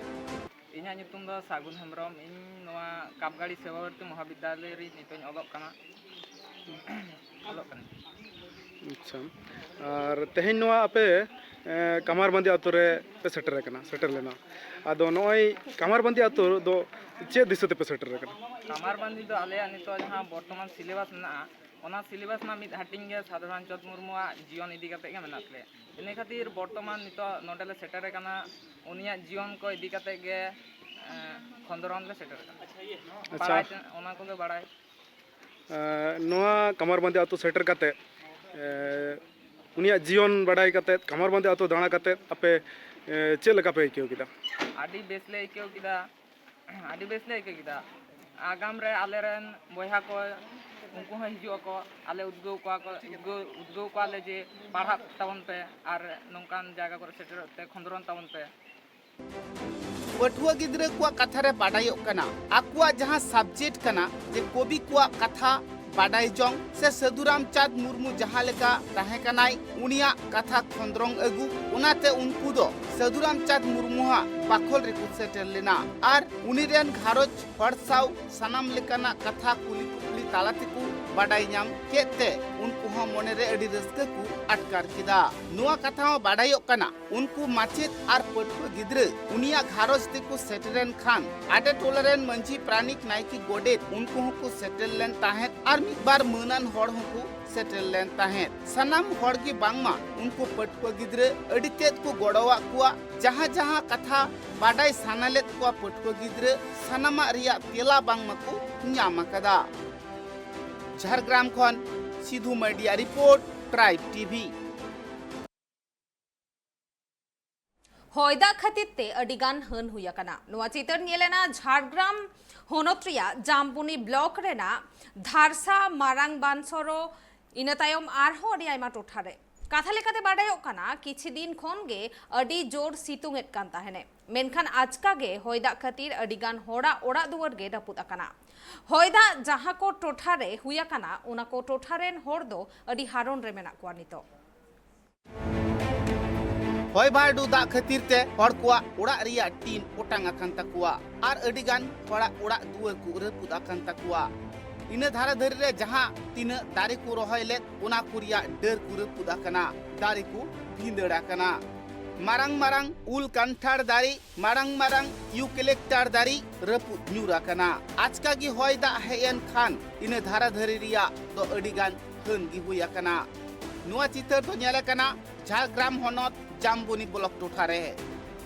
ᱤᱧᱟᱹᱜ ᱧᱩᱛᱩᱢ ᱫᱚ ᱥᱟᱹᱜᱩᱱ ᱦᱮᱢᱵᱨᱚᱢ᱾ ᱤᱧ ᱱᱚᱣᱟ ᱠᱟᱯᱜᱟᱲᱤ ᱥᱮᱵᱟᱵᱷᱟᱨᱚᱛᱤ ᱢᱚᱦᱟᱵᱤᱫᱽᱫᱟᱞᱚᱭ ᱨᱮ ᱱᱤᱛᱚᱜ ᱤᱧ ᱚᱞᱚᱜ ᱠᱟᱱᱟ᱾ ᱚᱞᱚᱜ ᱠᱟᱹᱱᱟᱹᱧ᱾ ᱟᱪᱪᱷᱟ, ᱟᱨ ᱛᱮᱦᱮᱧ ᱱᱚᱣᱟ ᱟᱯᱮ, ᱮ, ᱠᱟᱢᱟᱨᱵᱟᱸᱫᱤ ᱟᱛᱳ ᱨᱮ ᱯᱮ ᱥᱮᱴᱮᱨ ᱟᱠᱟᱱᱟ, ᱥᱮᱴᱮᱨ ᱞᱮᱱᱟ᱾ ᱟᱫᱚ ᱱᱚᱜᱼᱚᱭ ᱠᱟᱢᱟᱨᱵᱟᱸᱫᱤ ᱟᱛᱳ ᱫᱚ ᱪᱮᱫ ᱫᱤᱥᱟᱹ ᱛᱮᱯᱮ ᱥᱮᱴᱮᱨ ᱟᱠᱟᱱᱟ? ᱠᱟᱢᱟᱨᱵᱟᱸᱫᱤ ᱫᱚ ᱟᱞᱮᱭᱟᱜ ᱱᱤᱛᱚᱜ ᱡᱟᱦᱟᱸ ᱵᱚᱨᱛᱚᱢᱟᱱ ᱥᱤᱞᱮᱵᱟᱥ ᱢᱮᱱᱟᱜᱼᱟ, ᱚᱱᱟ ᱥᱤᱞᱮᱵᱟᱥ ᱨᱮᱱᱟᱜ ᱢᱤᱫ ᱦᱟᱹᱴᱤᱧ ᱜᱮ ᱥᱟᱫᱷᱩ ᱨᱟᱢᱪᱟᱸᱫᱽ ᱢᱩᱨᱢᱩᱣᱟᱜ ᱡᱤᱭᱚᱱ ᱤᱫᱤ ᱠᱟᱛᱮ ᱜᱮ ᱢᱮᱱᱟᱜ ᱛᱟᱞᱮᱭᱟ᱾ ᱤᱱᱟᱹ ᱠᱷᱟᱹᱛᱤᱨ ᱵᱚᱨᱛᱚᱢᱟᱱ ᱱᱤᱛᱚᱜ ᱱᱚᱰᱮ ᱞᱮ ᱥᱮᱴᱮᱨ ᱟᱠᱟᱱᱟ, ᱩᱱᱤᱭᱟᱜ ᱡᱤᱭᱚᱱ ᱠᱚ ᱤᱫᱤ ᱠᱟᱛᱮ ᱜᱮ, ᱮᱸ, ᱠᱷᱚᱸᱫᱽᱨᱚᱸᱫᱽ ᱞᱮ ᱥᱮᱴᱮᱨ ᱟᱠᱟᱱᱟ᱾ ᱟᱪᱪᱷᱟ᱾ ᱵᱟᱲᱟᱭ ᱛᱮ-, ᱚᱱᱟ ᱠᱚᱜᱮ ᱵᱟᱲᱟᱭ᱾ ᱮ, ᱱᱚᱣᱟ ᱠᱟᱢᱟᱨᱵᱟᱸᱫᱤ ᱟᱛᱳ ᱥᱮᱴᱮᱨ ᱠᱟᱛᱮ, ᱮ, ᱩᱱᱤᱭᱟᱜ ᱡᱤᱭᱚᱱ ᱵᱟᱰᱟᱭ ᱠᱟᱛᱮ, ᱠᱟᱢᱟᱨᱵᱟᱸᱫᱤ ᱟᱛᱳ ᱫᱟᱬᱟ ᱠᱟᱛᱮ ᱟᱯᱮ, ᱮ, ᱪᱮᱫ ᱞᱮᱠᱟ ᱯᱮ ᱟᱹᱭᱠᱟᱹᱣ ᱠᱮᱫᱟ? ᱟᱹᱰᱤ ᱵᱮᱥ ᱞᱮ ᱟᱹᱭᱠᱟᱹᱣ ᱠᱮᱫᱟ, ᱟᱹᱰᱤ ᱵᱮᱥ ᱞᱮ ᱟᱹᱭᱠᱟᱹᱣ ᱠᱮᱫᱟ᱾ ᱟᱜᱟᱢ ᱨᱮ ᱟᱞᱮᱨᱮᱱ ᱵᱚᱭᱦᱟ ᱠᱚ ᱩᱱᱠᱩ ᱦᱚᱸ ᱦᱤᱡᱩᱜ ᱟᱠᱚ, ᱟᱞᱮ ᱩᱫᱽᱜᱟᱹᱣ ᱠᱚᱣᱟ ᱠᱚ, ᱩᱫᱽᱜᱟᱹᱣ, ᱩᱫᱽᱜᱟᱹᱣ ᱠᱚᱣᱟᱞᱮ ᱡᱮ ᱯᱟᱲᱦᱟᱜ ᱛᱟᱵᱚᱱ ᱯᱮ ᱟᱨ ᱱᱚᱝᱠᱟᱱ ᱡᱟᱭᱜᱟ ᱠᱚᱨᱮ ᱥᱮᱴᱮᱨᱚᱜ ᱛᱮ ᱠᱷᱚᱸᱫᱽᱨᱚᱱ ᱛᱟᱵᱚᱱ ᱯᱮ᱾ ᱯᱟᱹᱴᱷᱩᱣᱟᱹ ᱜᱤᱫᱽᱨᱟᱹ ᱠᱚᱣᱟᱜ ᱠᱟᱛᱷᱟ ᱨᱮ ᱵᱟᱰᱟᱭᱚᱜ ᱠᱟᱱᱟ, ᱟᱠᱚᱣᱟᱜ ᱡᱟᱦᱟᱸ subject ᱠᱟᱱᱟ, ᱡᱮ ᱠᱚᱵᱤ ᱠᱚᱣᱟᱜ ᱠᱟᱛᱷᱟ ᱵᱟᱰᱟᱭ ᱡᱚᱝ ᱥᱮ ᱥᱟᱹᱫᱷᱩ ᱨᱟᱢᱪᱟᱸᱫᱽ ᱢᱩᱨᱢᱩ ᱡᱟᱦᱟᱸ ᱞᱮᱠᱟ ᱛᱟᱦᱮᱸ ᱠᱟᱱᱟᱭ, ᱩᱱᱤᱭᱟᱜ ᱠᱟᱛᱷᱟ ᱠᱷᱚᱸᱫᱽᱨᱚᱝ ᱟᱹᱜᱩ, ᱚᱱᱟᱛᱮ ᱩᱱᱠᱩ ᱫᱚ ᱥᱟᱹᱫᱷᱩ ᱨᱟᱢᱪᱟᱸᱫᱽ ᱢᱩᱨᱢᱩᱣᱟᱜ ᱵᱟᱠᱷᱳᱞ ᱨᱮᱠᱚ ᱥᱮᱴᱮᱨ ᱞᱮᱱᱟ ᱟᱨ ᱩᱱᱤ ᱨᱮᱱ ᱜᱷᱟᱨᱚᱸᱡᱽ ᱦᱚᱲ ᱥᱟᱶ ᱥᱟᱱᱟᱢ ᱞᱮᱠᱟᱱᱟᱜ ᱠᱟᱛᱷᱟ ᱠᱩᱞᱤ ᱠᱩᱯᱞᱤ ᱛᱟᱞᱟ ᱛᱮᱠᱚ ᱵᱟᱰᱟᱭ ᱧᱟᱢ ᱠᱮᱫ ᱛᱮ ᱩᱱᱠᱩ ᱦᱚᱸ ᱢᱚᱱᱮᱨᱮ ᱟᱹᱰᱤ ᱨᱟᱹᱥᱠᱟᱹ ᱠᱚ ᱟᱴᱠᱟᱨ ᱠᱮᱫᱟ᱾ ᱱᱚᱣᱟ ᱠᱟᱛᱷᱟ ᱦᱚᱸ ᱵᱟᱰᱟᱭᱚᱜ ᱠᱟᱱᱟ, ᱩᱱᱠᱩ ᱢᱟᱪᱮᱫ ᱟᱨ ᱯᱟᱹᱴᱷᱩᱣᱟᱹ ᱜᱤᱫᱽᱨᱟᱹ ᱩᱱᱤᱭᱟᱜ ᱜᱷᱟᱨᱚᱸᱡᱽ ᱛᱮᱠᱚ ᱥᱮᱴᱮᱨᱮᱱ ᱠᱷᱟᱱ ᱟᱰᱮ ᱴᱚᱞᱟ ᱨᱮᱱ ᱢᱟᱹᱡᱷᱤ ᱯᱟᱨᱟᱱᱤᱠ ᱱᱟᱭᱠᱮ ᱜᱚᱰᱮᱛ ᱩᱱᱠᱩ ᱦᱚᱸᱠᱚ ᱥᱮᱴᱮᱨ ᱞᱮᱱ ᱛᱟᱦᱮᱸᱫ ᱟᱨ ᱢᱤᱫ ᱵᱟᱨ ᱢᱟᱹᱱᱟᱱ ᱦᱚᱲ ᱦᱚᱸᱠᱚ ᱥᱮᱴᱮᱨ ᱞᱮᱱ ᱛᱟᱦᱮᱸᱫ᱾ ᱥᱟᱱᱟᱢ ᱦᱚᱲ ᱜᱮ ᱵᱟᱝᱢᱟ ᱩᱱᱠᱩ ᱯᱟᱹᱴᱷᱩᱣᱟᱹ ᱜᱤᱫᱽᱨᱟᱹ ᱟᱹᱰᱤ ᱛᱮᱫ ᱠᱚ ᱜᱚᱲᱚᱣᱟᱜ ᱠᱚᱣᱟ᱾ ᱡᱟᱦᱟᱸ ᱡᱟᱦᱟᱸ ᱠᱟᱛᱷᱟ ᱵᱟᱰᱟᱭ ᱥᱟᱱᱟ ᱞᱮᱫ ᱠᱚᱣᱟ ᱯᱟᱹᱴᱷᱩᱣᱟᱹ ᱜᱤᱫᱽᱨᱟᱹ, ᱥᱟᱱᱟᱢᱟᱜ ᱨᱮᱭᱟᱜ ᱛᱮᱞᱟ ᱵᱟᱝᱢᱟ ᱠᱚ ᱧᱟᱢ ᱟᱠᱟᱫᱟ᱾ ᱡᱷᱟᱲᱜᱨᱟᱢ ᱠᱷᱚᱱ ᱥᱤᱫᱷᱩ ᱢᱟᱨᱰᱤᱭᱟᱜ ᱨᱤᱯᱳᱨᱴ, ᱴᱨᱟᱭᱤᱵᱽ ᱴᱤᱵᱷᱤ᱾ ᱦᱚᱭ ᱫᱟᱜ ᱠᱷᱟᱹᱛᱤᱨ ᱛᱮ ᱟᱹᱰᱤ ᱜᱟᱱ ᱦᱟᱹᱱ ᱦᱩᱭ ᱟᱠᱟᱱᱟ᱾ ᱱᱚᱣᱟ ᱪᱤᱛᱟᱹᱨ ᱧᱮᱞ ᱮᱱᱟ ᱡᱷᱟᱲᱜᱨᱟᱢ ᱦᱚᱱᱚᱛ ᱨᱮᱭᱟᱜ ᱡᱟᱢᱵᱚᱱᱤ ᱵᱞᱚᱠ ᱨᱮᱱᱟᱜ ᱫᱷᱟᱨᱥᱟ, ᱢᱟᱨᱟᱝ ᱵᱟᱱᱥᱚᱨᱚ, ᱤᱱᱟᱹ ᱛᱟᱭᱚᱢ ᱟᱨᱦᱚᱸ ᱟᱹᱰᱤ ᱟᱭᱢᱟ ᱴᱚᱴᱷᱟ ᱨᱮ᱾ ᱠᱟᱛᱷᱟ ᱞᱮᱠᱟᱛᱮ ᱵᱟᱰᱟᱭᱚᱜ ᱠᱟᱱᱟ, ᱠᱤᱪᱷᱤ ᱫᱤᱱ ᱠᱷᱚᱱ ᱜᱮ ᱟᱹᱰᱤ ᱡᱳᱨ ᱥᱤᱛᱩᱝ ᱮᱫ ᱠᱟᱱ ᱛᱟᱦᱮᱱᱮ, ᱢᱮᱱᱠᱷᱟᱱ ᱟᱪᱠᱟ ᱜᱮ ᱦᱚᱭ ᱫᱟᱜ ᱠᱷᱟᱹᱛᱤᱨ ᱟᱹᱰᱤ ᱜᱟᱱ ᱦᱚᱲᱟᱜ ᱚᱲᱟᱜ ᱫᱩᱣᱟᱹᱨ ᱜᱮ ᱨᱟᱹᱯᱩᱫ ᱟᱠᱟᱱᱟ᱾ ᱦᱚᱭ ᱫᱟᱜ ᱡᱟᱦᱟᱸ ᱠᱚ ᱴᱚᱴᱷᱟ ᱨᱮ ᱦᱩᱭ ᱟᱠᱟᱱᱟ, ᱚᱱᱟ ᱠᱚ ᱴᱚᱴᱷᱟ ᱨᱮᱱ ᱦᱚᱲ ᱫᱚ ᱟᱹᱰᱤ ᱦᱟᱨᱚᱱ ᱨᱮ ᱢᱮᱱᱟᱜ ᱠᱚᱣᱟ ᱱᱤᱛᱚᱜ᱾ ᱦᱚᱭ ᱵᱷᱟᱨᱰᱩ ᱫᱟᱜ ᱠᱷᱟᱹᱛᱤᱨ ᱛᱮ ᱦᱚᱲ ᱠᱚᱣᱟᱜ ᱚᱲᱟᱜ ᱨᱮᱭᱟᱜ ᱴᱤᱱ ᱚᱴᱟᱝ ᱟᱠᱟᱱ ᱛᱟᱠᱚᱣᱟ ᱟᱨ ᱟᱹᱰᱤ ᱜᱟᱱ ᱦᱚᱲᱟᱜ ᱚᱲᱟᱜ ᱫᱩᱣᱟᱹᱨ ᱠᱚ ᱨᱟᱹᱯᱩᱫ ᱟᱠᱟᱱ ᱛᱟᱠᱚᱣᱟ᱾ ᱤᱱᱟᱹ ᱫᱷᱟᱨᱟ ᱫᱷᱟᱹᱨᱤ ᱨᱮ ᱡᱟᱦᱟᱸ ᱛᱤᱱᱟᱹᱜ ᱫᱟᱨᱮ ᱠᱚ ᱨᱚᱦᱚᱭ ᱞᱮᱫ, ᱚᱱᱟ ᱠᱚ ᱨᱮᱭᱟᱜ ᱰᱟᱹᱨ ᱠᱚ ᱨᱟᱹᱯᱩᱫ ᱟᱠᱟᱱᱟ, ᱫᱟᱨᱮ ᱠᱚ ᱵᱷᱤᱸᱫᱟᱹᱲ ᱟᱠᱟᱱᱟ᱾ ᱢᱟᱨᱟᱝ ᱢᱟᱨᱟᱝ ᱩᱞ ᱠᱟᱱᱴᱷᱟᱲ ᱫᱟᱨᱮ, ᱢᱟᱨᱟᱝ ᱢᱟᱨᱟᱝ ᱤᱭᱩᱠᱮᱞᱮᱠᱴᱟᱨ ᱫᱟᱨᱮ ᱨᱟᱹᱯᱩᱫ ᱧᱩᱨ ᱟᱠᱟᱱᱟ᱾ ᱟᱪᱠᱟ ᱜᱮ ᱦᱚᱭ ᱫᱟᱜ ᱦᱮᱡ ᱮᱱ ᱠᱷᱟᱱ ᱤᱱᱟᱹ ᱫᱷᱟᱨᱟ ᱫᱷᱟᱹᱨᱤ ᱨᱮᱭᱟᱜ ᱫᱚ ᱟᱹᱰᱤ ᱜᱟᱱ ᱦᱟᱹᱱ ᱜᱮ ᱦᱩᱭ ᱟᱠᱟᱱᱟ᱾ ᱱᱚᱣᱟ ᱪᱤᱛᱟᱹᱨ ᱫᱚ ᱧᱮᱞ ᱟᱠᱟᱱᱟ ᱡᱷᱟᱲᱜᱨᱟᱢ ᱦᱚᱱᱚᱛ ᱡᱟᱢᱵᱚᱱᱤ ᱵᱞᱚᱠ ᱴᱚᱴᱷᱟ ᱨᱮ᱾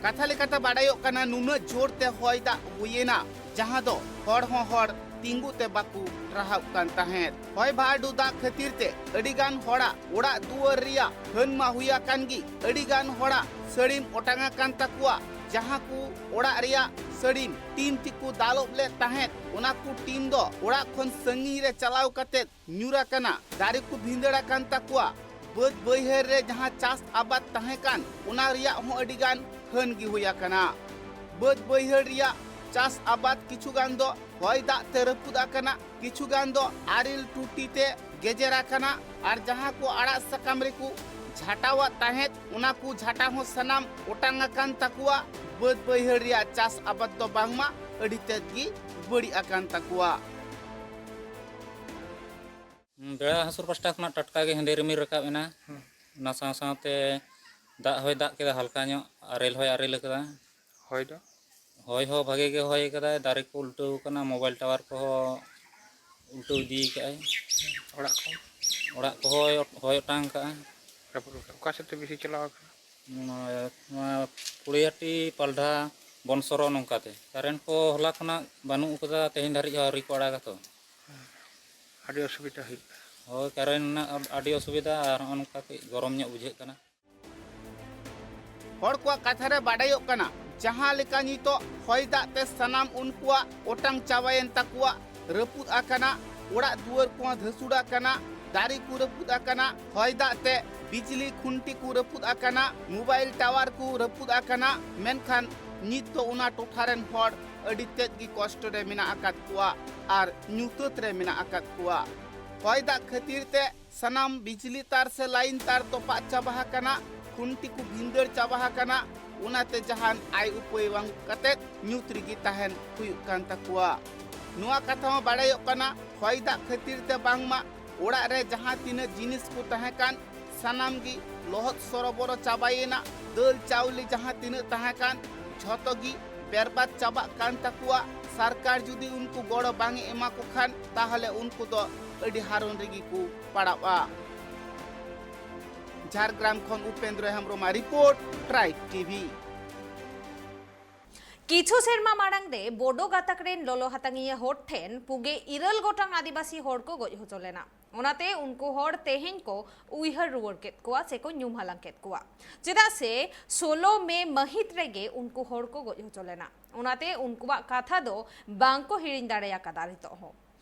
ᱠᱟᱛᱷᱟ ᱞᱮᱠᱟᱛᱮ ᱵᱟᱰᱟᱭᱚᱜ ᱠᱟᱱᱟ, ᱱᱩᱱᱟᱹᱜ ᱡᱳᱨ ᱛᱮ ᱦᱚᱭ ᱫᱟᱜ ᱦᱩᱭᱮᱱᱟ, ᱡᱟᱦᱟᱸ ᱫᱚ ᱦᱚᱲ ᱦᱚᱸ ᱦᱚᱲ ᱛᱤᱸᱜᱩ ᱛᱮ ᱵᱟᱠᱚ ᱨᱟᱦᱟᱣᱜ ᱠᱟᱱ ᱛᱟᱦᱮᱸᱫ᱾ ᱦᱚᱭ ᱵᱷᱟᱨᱰᱩ ᱫᱟᱜ ᱠᱷᱟᱹᱛᱤᱨ ᱛᱮ ᱟᱹᱰᱤ ᱜᱟᱱ ᱦᱚᱲᱟᱜ ᱚᱲᱟᱜ ᱫᱩᱣᱟᱹᱨ ᱨᱮᱭᱟᱜ ᱦᱟᱹᱱ ᱢᱟ ᱦᱩᱭ ᱟᱠᱟᱱ ᱜᱮ, ᱟᱹᱰᱤ ᱜᱟᱱ ᱦᱚᱲᱟᱜ ᱥᱟᱹᱲᱤᱢ ᱚᱴᱟᱝ ᱟᱠᱟᱱ ᱛᱟᱠᱚᱣᱟ, ᱡᱟᱦᱟᱸ ᱠᱚ ᱚᱲᱟᱜ ᱨᱮᱭᱟᱜ ᱥᱟᱹᱲᱤᱢ ᱴᱤᱱ ᱛᱮᱠᱚ ᱫᱟᱞᱚᱵ ᱞᱮᱫ ᱛᱟᱦᱮᱸᱫ, ᱚᱱᱟ ᱠᱚ ᱴᱤᱱ ᱫᱚ ᱚᱲᱟᱜ ᱠᱷᱚᱱ ᱥᱟᱺᱜᱤᱧ ᱨᱮ ᱪᱟᱞᱟᱣ ᱠᱟᱛᱮ ᱧᱩᱨ ᱟᱠᱟᱱᱟ, ᱫᱟᱨᱮ ᱠᱚ ᱵᱷᱤᱸᱫᱟᱹᱲ ᱟᱠᱟᱱ ᱛᱟᱠᱚᱣᱟ᱾ ᱵᱟᱹᱫᱽ ᱵᱟᱹᱭᱦᱟᱹᱲ ᱨᱮ ᱡᱟᱦᱟᱸ ᱪᱟᱥ ᱟᱵᱟᱫ ᱛᱟᱦᱮᱸ ᱠᱟᱱ, ᱚᱱᱟ ᱨᱮᱭᱟᱜ ᱦᱚᱸ ᱟᱹᱰᱤ ᱜᱟᱱ ᱦᱟᱹᱱ ᱜᱮ ᱦᱩᱭ ᱟᱠᱟᱱᱟ᱾ ᱵᱟᱹᱫᱽ ᱵᱟᱹᱭᱦᱟᱹᱲ ᱨᱮᱭᱟᱜ ᱪᱟᱥ ᱟᱵᱟᱫ ᱠᱤᱪᱷᱩ ᱜᱟᱱ ᱫᱚ ᱦᱚᱭ ᱫᱟᱜ ᱛᱮ ᱨᱟᱹᱯᱩᱫ ᱟᱠᱟᱱᱟ, ᱠᱤᱪᱷᱩ ᱜᱟᱱ ᱫᱚ ᱟᱨᱮᱞ ᱴᱩᱴᱤ ᱛᱮ ᱜᱮᱡᱮᱨ ᱟᱠᱟᱱᱟ, ᱟᱨ ᱡᱟᱦᱟᱸ ᱠᱚ ᱟᱲᱟᱜ ᱥᱟᱠᱟᱢ ᱨᱮᱠᱚ ᱡᱷᱟᱴᱟᱣᱟᱜ ᱛᱟᱦᱮᱸᱫ, ᱚᱱᱟ ᱠᱚ ᱡᱷᱟᱴᱟ ᱦᱚᱸ ᱥᱟᱱᱟᱢ ᱚᱴᱟᱝ ᱟᱠᱟᱱ ᱛᱟᱠᱚᱣᱟ᱾ ᱵᱟᱹᱫᱽ ᱵᱟᱹᱭᱦᱟᱹᱲ ᱨᱮᱭᱟᱜ ᱪᱟᱥ ᱟᱵᱟᱫ ᱫᱚ ᱵᱟᱝᱢᱟ ᱟᱹᱰᱤ ᱛᱮᱫ ᱜᱮ ᱵᱟᱹᱲᱤᱡ ᱟᱠᱟᱱ ᱛᱟᱠᱚᱣᱟ᱾ ᱵᱮᱲᱟ ᱦᱟᱹᱥᱩᱨ ᱯᱟᱥᱴᱟ ᱠᱷᱚᱱᱟᱜ ᱴᱟᱴᱠᱟ ᱜᱮ ᱦᱮᱸᱫᱮ ᱨᱤᱢᱤᱞ ᱨᱟᱠᱟᱵ ᱮᱱᱟ᱾ ᱚᱱᱟ ᱥᱟᱶ ᱥᱟᱶᱛᱮ ᱫᱟᱜ ᱦᱚᱭ ᱫᱟᱜ ᱠᱮᱫᱟ, ᱦᱟᱞᱠᱟ ᱧᱚᱜ ᱟᱨᱮᱞ ᱦᱚᱭ ᱟᱨᱮᱞ ᱟᱠᱟᱫᱟ᱾ ᱦᱚᱭ ᱫᱚ? ᱦᱚᱭ ᱦᱚᱸ ᱵᱷᱟᱜᱮ ᱜᱮ ᱦᱚᱭ ᱟᱠᱟᱫᱟᱭ, ᱫᱟᱨᱮ ᱠᱚ ᱩᱞᱴᱟᱹᱣ ᱟᱠᱟᱱᱟ, ᱢᱳᱵᱟᱭᱤᱞ ᱴᱟᱣᱟᱨ ᱠᱚᱦᱚᱸ ᱩᱞᱴᱟᱹᱣ ᱤᱫᱤ ᱟᱠᱟᱫᱼᱟᱭ᱾ ᱚᱲᱟᱜ ᱠᱚ? ᱚᱲᱟᱜ ᱠᱚᱦᱚᱸ ᱦᱚᱭ ᱚᱴᱟᱝ ᱟᱠᱟᱫᱼᱟ᱾ ᱨᱟᱹᱯᱩᱫ ᱟᱠᱟᱫ? ᱚᱠᱟ ᱥᱮᱫ ᱛᱮ ᱵᱮᱥᱤ ᱪᱟᱞᱟᱣ ᱟᱠᱟᱱᱟ? ᱱᱚᱣᱟ ᱱᱚᱣᱟ ᱠᱩᱲᱤᱭᱟᱹᱴᱤ ᱯᱟᱞᱰᱷᱟ ᱵᱚᱱᱥᱚᱨᱚ ᱱᱚᱝᱠᱟᱛᱮ᱾ ᱠᱟᱨᱮᱱᱴ ᱠᱚ ᱦᱚᱞᱟ ᱠᱷᱚᱱᱟᱜ ᱵᱟᱹᱱᱩᱜ ᱟᱠᱟᱫᱟ, ᱛᱮᱦᱮᱧ ᱫᱷᱟᱹᱨᱤᱡ ᱦᱚᱸ ᱟᱹᱣᱨᱤ ᱠᱚ ᱟᱲᱟᱜᱟ ᱛᱚ᱾ ᱟᱹᱰᱤ ᱚᱥᱩᱵᱤᱫᱟ ᱦᱩᱭᱩᱜ ᱠᱟᱱᱟ᱾ ᱦᱳᱭ, ᱠᱟᱨᱮᱱᱴ ᱨᱮᱱᱟᱜ ᱟᱹᱰᱤ ᱚᱥᱩᱵᱤᱫᱟ, ᱟᱨ ᱱᱚᱜᱼᱚ ᱱᱚᱝᱠᱟ ᱠᱟᱹᱡ ᱜᱚᱨᱚᱢ ᱧᱚᱜ ᱵᱩᱡᱷᱟᱹᱜ ᱠᱟᱱᱟ᱾ ᱦᱚᱲ ᱠᱚᱣᱟᱜ ᱠᱟᱛᱷᱟ ᱨᱮ ᱵᱟᱰᱟᱭᱚᱜ ᱠᱟᱱᱟ, ᱡᱟᱦᱟᱸ ᱞᱮᱠᱟ ᱱᱤᱛᱚᱜ ᱦᱚᱭ ᱫᱟᱜ ᱛᱮ ᱥᱟᱱᱟᱢ ᱩᱱᱠᱩᱣᱟᱜ ᱚᱴᱟᱝ ᱪᱟᱵᱟᱭᱮᱱ ᱛᱟᱠᱚᱣᱟ, ᱨᱟᱹᱯᱩᱫ ᱟᱠᱟᱱᱟ, ᱚᱲᱟᱜ ᱫᱩᱣᱟᱹᱨ ᱠᱚᱦᱚᱸ ᱫᱷᱟᱹᱥᱩᱲ ᱟᱠᱟᱱᱟ, ᱫᱟᱨᱮ ᱠᱚ ᱨᱟᱹᱯᱩᱫ ᱟᱠᱟᱱᱟ, ᱦᱚᱭ ᱫᱟᱜ ᱛᱮ ᱵᱤᱡᱽᱞᱤ ᱠᱷᱩᱱᱴᱤ ᱠᱚ ᱨᱟᱹᱯᱩᱫ ᱟᱠᱟᱱᱟ, ᱢᱳᱵᱟᱭᱤᱞ ᱴᱟᱣᱟᱨ ᱠᱚ ᱨᱟᱹᱯᱩᱫ ᱟᱠᱟᱱᱟ, ᱢᱮᱱᱠᱷᱟᱱ ᱱᱤᱛ ᱫᱚ ᱚᱱᱟ ᱴᱚᱴᱷᱟ ᱨᱮᱱ ᱦᱚᱲ ᱟᱹᱰᱤ ᱛᱮᱫ ᱜᱮ ᱠᱚᱥᱴᱚ ᱨᱮ ᱢᱮᱱᱟᱜ ᱟᱠᱟᱫ ᱠᱚᱣᱟ ᱟᱨ ᱧᱩᱛᱟᱹᱛ ᱨᱮ ᱢᱮᱱᱟᱜ ᱟᱠᱟᱫ ᱠᱚᱣᱟ᱾ ᱦᱚᱭ ᱫᱟᱜ ᱠᱷᱟᱹᱛᱤᱨ ᱛᱮ ᱥᱟᱱᱟᱢ ᱵᱤᱡᱽᱞᱤ ᱛᱟᱨ ᱥᱮ ᱞᱟᱭᱤᱱ ᱛᱟᱨ ᱛᱚᱯᱟᱜ ᱪᱟᱵᱟ ᱟᱠᱟᱱᱟ, ᱠᱷᱩᱱᱴᱤ ᱠᱚ ᱵᱷᱤᱸᱫᱟᱹᱲ ᱪᱟᱵᱟ ᱟᱠᱟᱱᱟ, ᱚᱱᱟᱛᱮ ᱡᱟᱦᱟᱱ ᱟᱭ ᱩᱯᱟᱹᱭ ᱵᱟᱝ ᱠᱟᱛᱮ ᱧᱩᱛ ᱨᱮᱜᱮ ᱛᱟᱦᱮᱱ ᱦᱩᱭᱩᱜ ᱠᱟᱱ ᱛᱟᱠᱚᱣᱟ᱾ ᱱᱚᱣᱟ ᱠᱟᱛᱷᱟ ᱦᱚᱸ ᱵᱟᱲᱟᱭᱚᱜ ᱠᱟᱱᱟ, ᱦᱚᱭ ᱫᱟᱜ ᱠᱷᱟᱹᱛᱤᱨ ᱛᱮ ᱵᱟᱝᱢᱟ ᱚᱲᱟᱜ ᱨᱮ ᱡᱟᱦᱟᱸ ᱛᱤᱱᱟᱹᱜ ᱡᱤᱱᱤᱥ ᱠᱚ ᱛᱟᱦᱮᱸ ᱠᱟᱱ, ᱥᱟᱱᱟᱢ ᱜᱮ ᱞᱚᱦᱚᱫ ᱥᱚᱨᱚᱵᱚᱨᱚ ᱪᱟᱵᱟᱭᱮᱱᱟ᱾ ᱫᱟᱹᱞ ᱪᱟᱣᱞᱮ ᱡᱟᱦᱟᱸ ᱛᱤᱱᱟᱹᱜ ᱛᱟᱦᱮᱸ ᱠᱟᱱ, ᱡᱷᱚᱛᱚ ᱜᱮ ᱵᱮᱨᱵᱟᱫ ᱪᱟᱵᱟᱜ ᱠᱟᱱ ᱛᱟᱠᱚᱣᱟ᱾ ᱥᱚᱨᱠᱟᱨ ᱡᱩᱫᱤ ᱩᱱᱠᱩ ᱜᱚᱲᱚ ᱵᱟᱝ ᱮ ᱮᱢᱟ ᱠᱚ ᱠᱷᱟᱱ, ᱛᱟᱦᱚᱞᱮ ᱩᱱᱠᱩ ᱫᱚ ᱟᱹᱰᱤ ᱦᱟᱨᱚᱱ ᱨᱮᱜᱮ ᱠᱚ ᱯᱟᱲᱟᱜᱼᱟ᱾ ᱡᱷᱟᱲᱜᱨᱟᱢ ᱠᱷᱚᱱ ᱩᱯᱮᱱᱫᱨᱚ ᱦᱮᱢᱵᱨᱚᱢᱟᱜ ᱨᱤᱯᱳᱨᱴ, ᱴᱨᱟᱭᱤᱵᱽ ᱴᱤᱵᱷᱤ᱾ ᱠᱤᱪᱷᱩ ᱥᱮᱨᱢᱟ ᱢᱟᱲᱟᱝ ᱨᱮ ᱵᱳᱰᱳ ᱜᱟᱛᱟᱠ ᱨᱮᱱ ᱞᱚᱞᱚ ᱦᱟᱛᱟᱝᱤᱭᱟᱹ ᱦᱚᱲ ᱴᱷᱮᱱ ᱯᱩᱜᱮ ᱤᱨᱟᱹᱞ ᱜᱚᱴᱟᱝ ᱟᱹᱫᱤᱵᱟᱹᱥᱤ ᱦᱚᱲ ᱠᱚ ᱜᱚᱡ ᱦᱚᱪᱚ ᱞᱮᱱᱟ᱾ ᱚᱱᱟᱛᱮ ᱩᱱᱠᱩ ᱦᱚᱲ ᱛᱮᱦᱮᱧ ᱠᱚ ᱩᱭᱦᱟᱹᱨ ᱨᱩᱣᱟᱹᱲ ᱠᱮᱫ ᱠᱚᱣᱟ ᱥᱮ ᱠᱚ ᱧᱩᱢ ᱦᱟᱞᱟᱝ ᱠᱮᱫ ᱠᱚᱣᱟ, ᱪᱮᱫᱟᱜ ᱥᱮ ᱥᱳᱞᱳ ᱢᱮ ᱢᱟᱹᱦᱤᱛ ᱨᱮᱜᱮ ᱩᱱᱠᱩ ᱦᱚᱲ ᱠᱚ ᱜᱚᱡ ᱦᱚᱪᱚ ᱞᱮᱱᱟ᱾ ᱚᱱᱟᱛᱮ ᱩᱱᱠᱩᱣᱟᱜ ᱠᱟᱛᱷᱟ ᱫᱚ ᱵᱟᱝ ᱠᱚ ᱦᱤᱲᱤᱧ ᱫᱟᱲᱮ ᱟᱠᱟᱫᱟ ᱱᱤᱛᱚᱜ ᱦᱚᱸ᱾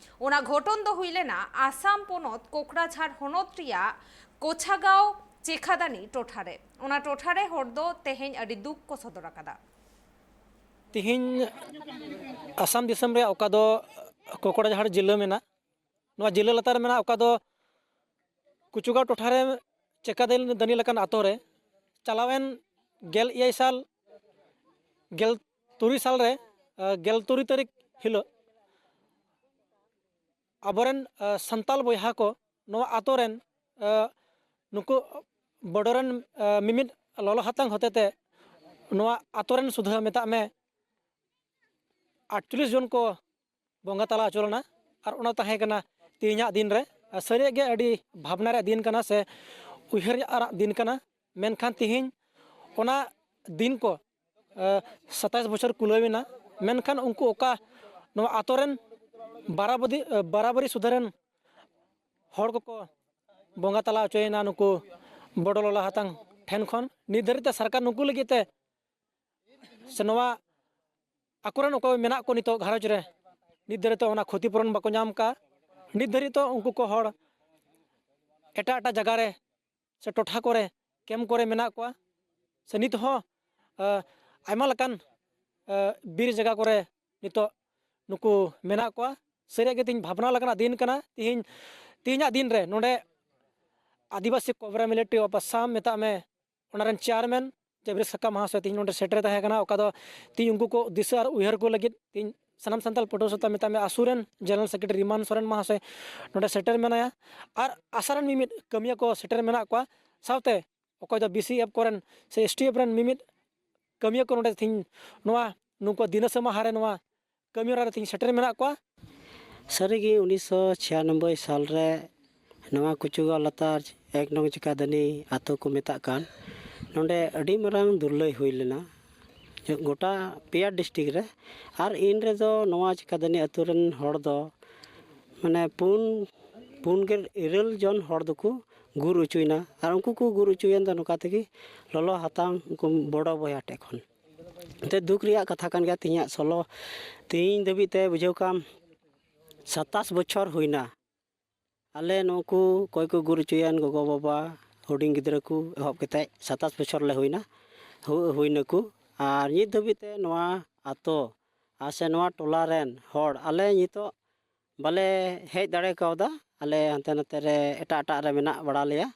ᱚᱱᱟ ᱜᱷᱚᱴᱚᱱ ᱫᱚ ᱦᱩᱭ ᱞᱮᱱᱟ ᱟᱥᱟᱢ ᱯᱚᱱᱚᱛ ᱠᱳᱠᱲᱟᱡᱷᱟᱲ ᱦᱚᱱᱚᱛ ᱨᱮᱭᱟᱜ ᱠᱳᱪᱷᱟᱜᱟᱣ ᱪᱮᱠᱷᱟᱫᱟᱱᱤ ᱴᱚᱴᱷᱟ ᱨᱮ᱾ ᱚᱱᱟ ᱴᱚᱴᱷᱟ ᱨᱮ ᱦᱚᱲ ᱫᱚ ᱛᱮᱦᱮᱧ ᱟᱹᱰᱤ ᱫᱩᱠ ᱠᱚ ᱥᱚᱫᱚᱨ ᱟᱠᱟᱫᱟ᱾ ᱛᱤᱦᱤᱧ ᱟᱥᱟᱢ ᱫᱤᱥᱚᱢ ᱨᱮᱭᱟᱜ ᱚᱠᱟ ᱫᱚ ᱠᱚᱠᱲᱟᱡᱟᱦᱟᱲ ᱡᱤᱞᱟᱹ ᱢᱮᱱᱟᱜ, ᱱᱚᱣᱟ ᱡᱤᱞᱟᱹ ᱞᱟᱛᱟᱨ ᱨᱮ ᱢᱮᱱᱟᱜ ᱚᱠᱟ ᱫᱚ ᱠᱩᱪᱩᱜᱟᱸᱣ ᱴᱚᱴᱷᱟ ᱨᱮ ᱪᱮᱠᱟᱫᱟᱹᱱᱤ ᱞᱮᱠᱟᱱ ᱟᱛᱳ ᱨᱮ ᱪᱟᱞᱟᱣᱮᱱ ᱜᱮᱞ ᱮᱭᱟᱭ ᱥᱟᱞ, ᱜᱮᱞ ᱛᱩᱨᱩᱭ ᱥᱟᱞ ᱨᱮ, ᱜᱮᱞ ᱛᱩᱨᱩᱭ ᱛᱟᱹᱨᱤᱠᱷ ᱦᱤᱞᱳᱜ ᱟᱵᱚᱨᱮᱱ ᱥᱟᱱᱛᱟᱞ ᱵᱚᱭᱦᱟ ᱠᱚ ᱱᱚᱣᱟ ᱟᱛᱳ ᱨᱮᱱ ᱱᱩᱠᱩ ᱵᱚᱰᱚ ᱨᱮᱱ ᱢᱤᱢᱤᱫ ᱞᱚᱞᱚ ᱦᱟᱛᱟᱝ ᱦᱚᱛᱮᱛᱮ ᱱᱚᱣᱟ ᱟᱛᱳ ᱨᱮᱱ ᱥᱩᱫᱷᱟᱹ ᱢᱮᱛᱟᱜ ᱢᱮ ᱟᱴᱪᱚᱞᱞᱤᱥ ᱡᱚᱱ ᱠᱚ ᱵᱚᱸᱜᱟ ᱛᱟᱞᱟ ᱦᱚᱪᱚ ᱞᱮᱱᱟ᱾ ᱟᱨ ᱚᱱᱟ ᱛᱟᱦᱮᱸ ᱠᱟᱱᱟ ᱛᱮᱦᱮᱧᱟᱜ ᱫᱤᱱ ᱨᱮ᱾ ᱟᱨ ᱥᱟᱹᱨᱤᱭᱟᱜ ᱜᱮ ᱟᱹᱰᱤ ᱵᱷᱟᱵᱽᱱᱟ ᱨᱮᱭᱟᱜ ᱫᱤᱱ ᱠᱟᱱᱟ ᱥᱮ ᱩᱭᱦᱟᱹᱨ ᱨᱮᱭᱟᱜ ᱫᱤᱱ ᱠᱟᱱᱟ᱾ ᱢᱮᱱᱠᱷᱟᱱ ᱛᱮᱦᱮᱧ ᱚᱱᱟ ᱫᱤᱱ ᱠᱚ ᱥᱟᱛᱟᱥ ᱵᱚᱪᱷᱚᱨ ᱠᱩᱞᱟᱹᱣ ᱮᱱᱟ᱾ ᱢᱮᱱᱠᱷᱟᱱ ᱩᱱᱠᱩ ᱚᱠᱟ ᱱᱚᱣᱟ ᱟᱛᱳ ᱨᱮᱱ ᱵᱟᱨᱟᱵᱟᱹᱫᱤ ᱵᱟᱨᱟᱵᱟᱹᱨᱤ ᱥᱩᱫᱷᱟᱹ ᱨᱮᱱ ᱦᱚᱲ ᱠᱚᱠᱚ ᱵᱚᱸᱜᱟ ᱛᱟᱞᱟ ᱦᱚᱪᱚᱭᱮᱱᱟ ᱱᱩᱠᱩ ᱵᱚᱰᱚ ᱞᱚᱞᱟ ᱦᱟᱛᱟᱝ ᱴᱷᱮᱱ ᱠᱷᱚᱱ᱾ ᱱᱤᱛ ᱫᱷᱟᱹᱨᱤᱡ ᱛᱮ ᱥᱚᱨᱠᱟᱨ ᱱᱩᱠᱩ ᱞᱟᱹᱜᱤᱫ ᱛᱮ ᱥᱮ ᱱᱚᱣᱟ ᱟᱠᱚᱨᱮᱱ ᱚᱠᱚᱭ ᱢᱮᱱᱟᱜ ᱠᱚ ᱱᱤᱛᱚᱜ ᱜᱷᱟᱨᱚᱸᱡᱽ ᱨᱮ, ᱱᱤᱛ ᱫᱷᱟᱹᱨᱤᱡ ᱛᱮ ᱚᱱᱟ ᱠᱷᱚᱛᱤ ᱯᱩᱨᱚᱱ ᱵᱟᱠᱚ ᱧᱟᱢ ᱠᱟᱜᱼᱟ᱾ ᱱᱤᱛ ᱫᱷᱟᱹᱨᱤᱡ ᱛᱮ ᱩᱱᱠᱩ ᱠᱚ ᱦᱚᱲ ᱮᱴᱟᱜ ᱮᱴᱟᱜ ᱡᱟᱭᱜᱟ ᱨᱮ ᱥᱮ ᱴᱚᱴᱷᱟ ᱠᱚᱨᱮ, ᱠᱮᱢᱯ ᱠᱚᱨᱮ ᱢᱮᱱᱟᱜ ᱠᱚᱣᱟ᱾ ᱥᱮ ᱱᱤᱛ ᱦᱚᱸ ᱟᱭᱢᱟ ᱞᱮᱠᱟᱱ ᱵᱤᱨ ᱡᱟᱭᱜᱟ ᱠᱚᱨᱮ ᱱᱤᱛᱚᱜ ᱱᱩᱠᱩ ᱢᱮᱱᱟᱜ ᱠᱚᱣᱟ᱾ ᱥᱟᱹᱨᱤᱭᱟᱜ ᱜᱮ ᱛᱮᱦᱮᱧ ᱵᱷᱟᱵᱽᱱᱟ ᱞᱮᱠᱟᱱᱟᱜ ᱫᱤᱱ ᱠᱟᱱᱟ᱾ ᱛᱮᱦᱮᱧ ᱛᱮᱦᱮᱧᱟᱜ ᱫᱤᱱ ᱨᱮ ᱱᱚᱰᱮ ᱟᱹᱫᱤᱵᱟᱹᱥᱤ ᱠᱚᱵᱨᱟ ᱢᱤᱞᱤᱴᱟᱨᱤ ᱚᱯᱷ ᱟᱥᱟᱢ ᱢᱮᱛᱟᱜ ᱢᱮ, ᱚᱱᱟ ᱨᱮᱱ ᱪᱮᱭᱟᱨᱢᱮᱱ ᱡᱟᱵᱤᱨ ᱥᱟᱠᱟ ᱢᱟᱦᱟᱥᱚᱭ ᱛᱮᱦᱮᱧ ᱱᱚᱰᱮ ᱥᱮᱴᱮᱨ ᱛᱟᱦᱮᱸ ᱠᱟᱱᱟ᱾ ᱚᱠᱟ ᱫᱚ ᱛᱮᱦᱮᱧ ᱩᱱᱠᱩ ᱠᱚ ᱫᱤᱥᱟᱹ ᱟᱨ ᱩᱭᱦᱟᱹᱨ ᱠᱚ ᱞᱟᱹᱜᱤᱫ ᱛᱮᱦᱮᱧ ᱥᱟᱱᱟᱢ ᱥᱟᱱᱛᱟᱲ ᱯᱟᱹᱴᱷᱩᱣᱟᱹ ᱥᱟᱶᱛᱟ ᱢᱮᱛᱟᱜ ᱢᱮ ᱟᱥᱩ ᱨᱮᱱ ᱡᱮᱱᱟᱨᱟᱞ ᱥᱮᱠᱨᱮᱴᱟᱨᱤ ᱨᱤᱢᱟᱱ ᱥᱚᱨᱮᱱ ᱢᱟᱦᱟᱥᱚᱭ ᱱᱚᱰᱮ ᱥᱮᱴᱮᱨ ᱢᱮᱱᱟᱭᱟ᱾ ᱟᱨ ᱟᱥᱟ ᱨᱮᱱ ᱢᱤᱢᱤᱫ ᱠᱟᱹᱢᱤᱭᱟᱹ ᱠᱚ ᱥᱮᱴᱮᱨ ᱢᱮᱱᱟᱜ ᱠᱚᱣᱟ᱾ ᱥᱟᱶᱛᱮ ᱚᱠᱚᱭ ᱫᱚ ᱵᱤ ᱥᱤ ᱮᱯᱷ ᱠᱚᱨᱮᱱ ᱥᱮ ᱮᱥ ᱴᱤ ᱮᱯᱷ ᱨᱮᱱ ᱢᱤᱢᱤᱫ ᱠᱟᱹᱢᱤᱭᱟᱹ ᱠᱚ ᱱᱚᱰᱮ ᱛᱮᱦᱮᱧ ᱱᱚᱣᱟ ᱱᱩᱠᱩ ᱫᱤᱱᱟᱹᱥᱟᱹ ᱢᱟᱦᱟ ᱨᱮ ᱱᱚᱣᱟ ᱠᱟᱹᱢᱤ ᱦᱚᱨᱟ ᱨᱮ ᱛᱮᱦᱮᱧ ᱥᱮᱴᱮᱨ ᱢᱮᱱᱟᱜ ᱠᱚᱣᱟ᱾ ᱥᱟᱹᱨᱤᱜᱮ ᱩᱱᱤᱥᱥᱚ ᱪᱷᱤᱭᱟᱱᱚᱵᱵᱳᱭ ᱥᱟᱞ ᱨᱮ ᱱᱚᱣᱟ ᱠᱩᱪᱩᱜᱟᱸᱣ ᱞᱟᱛᱟᱨ ᱮᱠ ᱱᱚᱝ ᱪᱤᱠᱟᱫᱟᱹᱱᱤ ᱟᱛᱳ ᱠᱚ ᱢᱮᱛᱟᱜ ᱠᱟᱱ, ᱱᱚᱰᱮ ᱟᱹᱰᱤ ᱢᱟᱨᱟᱝ ᱫᱩᱨᱞᱟᱹᱭ ᱦᱩᱭ ᱞᱮᱱᱟ᱾ ᱜᱚᱴᱟ ᱯᱮᱭᱟ ᱰᱤᱥᱴᱤᱠ ᱨᱮ᱾ ᱟᱨ ᱤᱱ ᱨᱮᱫᱚ ᱱᱚᱣᱟ ᱪᱤᱠᱟᱹᱫᱟᱹᱱᱤ ᱟᱹᱛᱩ ᱨᱮᱱ ᱦᱚᱲ ᱫᱚ ᱢᱟᱱᱮ ᱯᱩᱱ ᱯᱩᱱ ᱜᱮᱞ ᱤᱨᱟᱹᱞ ᱡᱚᱱ ᱦᱚᱲ ᱫᱚᱠᱚ ᱜᱩᱨ ᱚᱪᱚᱭᱮᱱᱟ᱾ ᱟᱨ ᱩᱱᱠᱩ ᱠᱚ ᱜᱩᱨ ᱚᱪᱚᱭᱮᱱ ᱫᱚ ᱱᱚᱝᱠᱟ ᱛᱮᱜᱮ ᱞᱚᱞᱚ ᱦᱟᱛᱟᱝ ᱩᱱᱠᱩ ᱵᱚᱲᱚ ᱵᱚᱭᱦᱟ ᱴᱷᱮᱡ ᱠᱷᱚᱱ᱾ ᱮᱱᱛᱮ ᱫᱩᱠ ᱨᱮᱭᱟᱜ ᱠᱟᱛᱷᱟ ᱠᱟᱱ ᱜᱮᱭᱟ, ᱛᱮᱦᱮᱧᱟᱜ ᱥᱳᱞᱳ ᱛᱮᱦᱮᱧ ᱫᱷᱟᱹᱵᱤᱡ ᱛᱮ ᱵᱩᱡᱷᱟᱹᱣ ᱠᱟᱢ ᱥᱟᱛᱟᱥ ᱵᱚᱪᱷᱚᱨ ᱦᱩᱭᱱᱟ᱾ ᱟᱞᱮ ᱱᱩᱠᱩ ᱚᱠᱚᱭ ᱠᱚ ᱜᱩᱨ ᱚᱪᱚᱭᱮᱱ ᱜᱚᱜᱚ ᱵᱟᱵᱟ ᱦᱩᱰᱤᱧ ᱜᱤᱫᱽᱨᱟᱹ ᱠᱚ ᱮᱦᱚᱵ ᱠᱟᱛᱮᱫ ᱥᱟᱛᱟᱥ ᱵᱚᱪᱷᱚᱨ ᱞᱮ ᱦᱩᱭᱱᱟ, ᱦᱩ- ᱦᱩᱭᱱᱟᱠᱚ᱾ ᱟᱨ ᱱᱤᱛ ᱫᱷᱟᱹᱵᱤᱡ ᱛᱮ ᱱᱚᱣᱟ ᱟᱛᱳ ᱟᱨ ᱥᱮ ᱱᱚᱣᱟ ᱴᱚᱞᱟ ᱨᱮᱱ ᱦᱚᱲ ᱟᱞᱮ ᱱᱤᱛᱚᱜ ᱵᱟᱞᱮ ᱦᱮᱡ ᱫᱟᱲᱮ ᱠᱟᱣᱫᱟ᱾ ᱟᱞᱮ ᱦᱟᱱᱛᱮ ᱱᱟᱛᱮ ᱨᱮ ᱮᱴᱟᱜ ᱮᱴᱟᱜ ᱨᱮ ᱢᱮᱱᱟᱜ ᱵᱟᱲᱟ ᱞᱮᱭᱟ᱾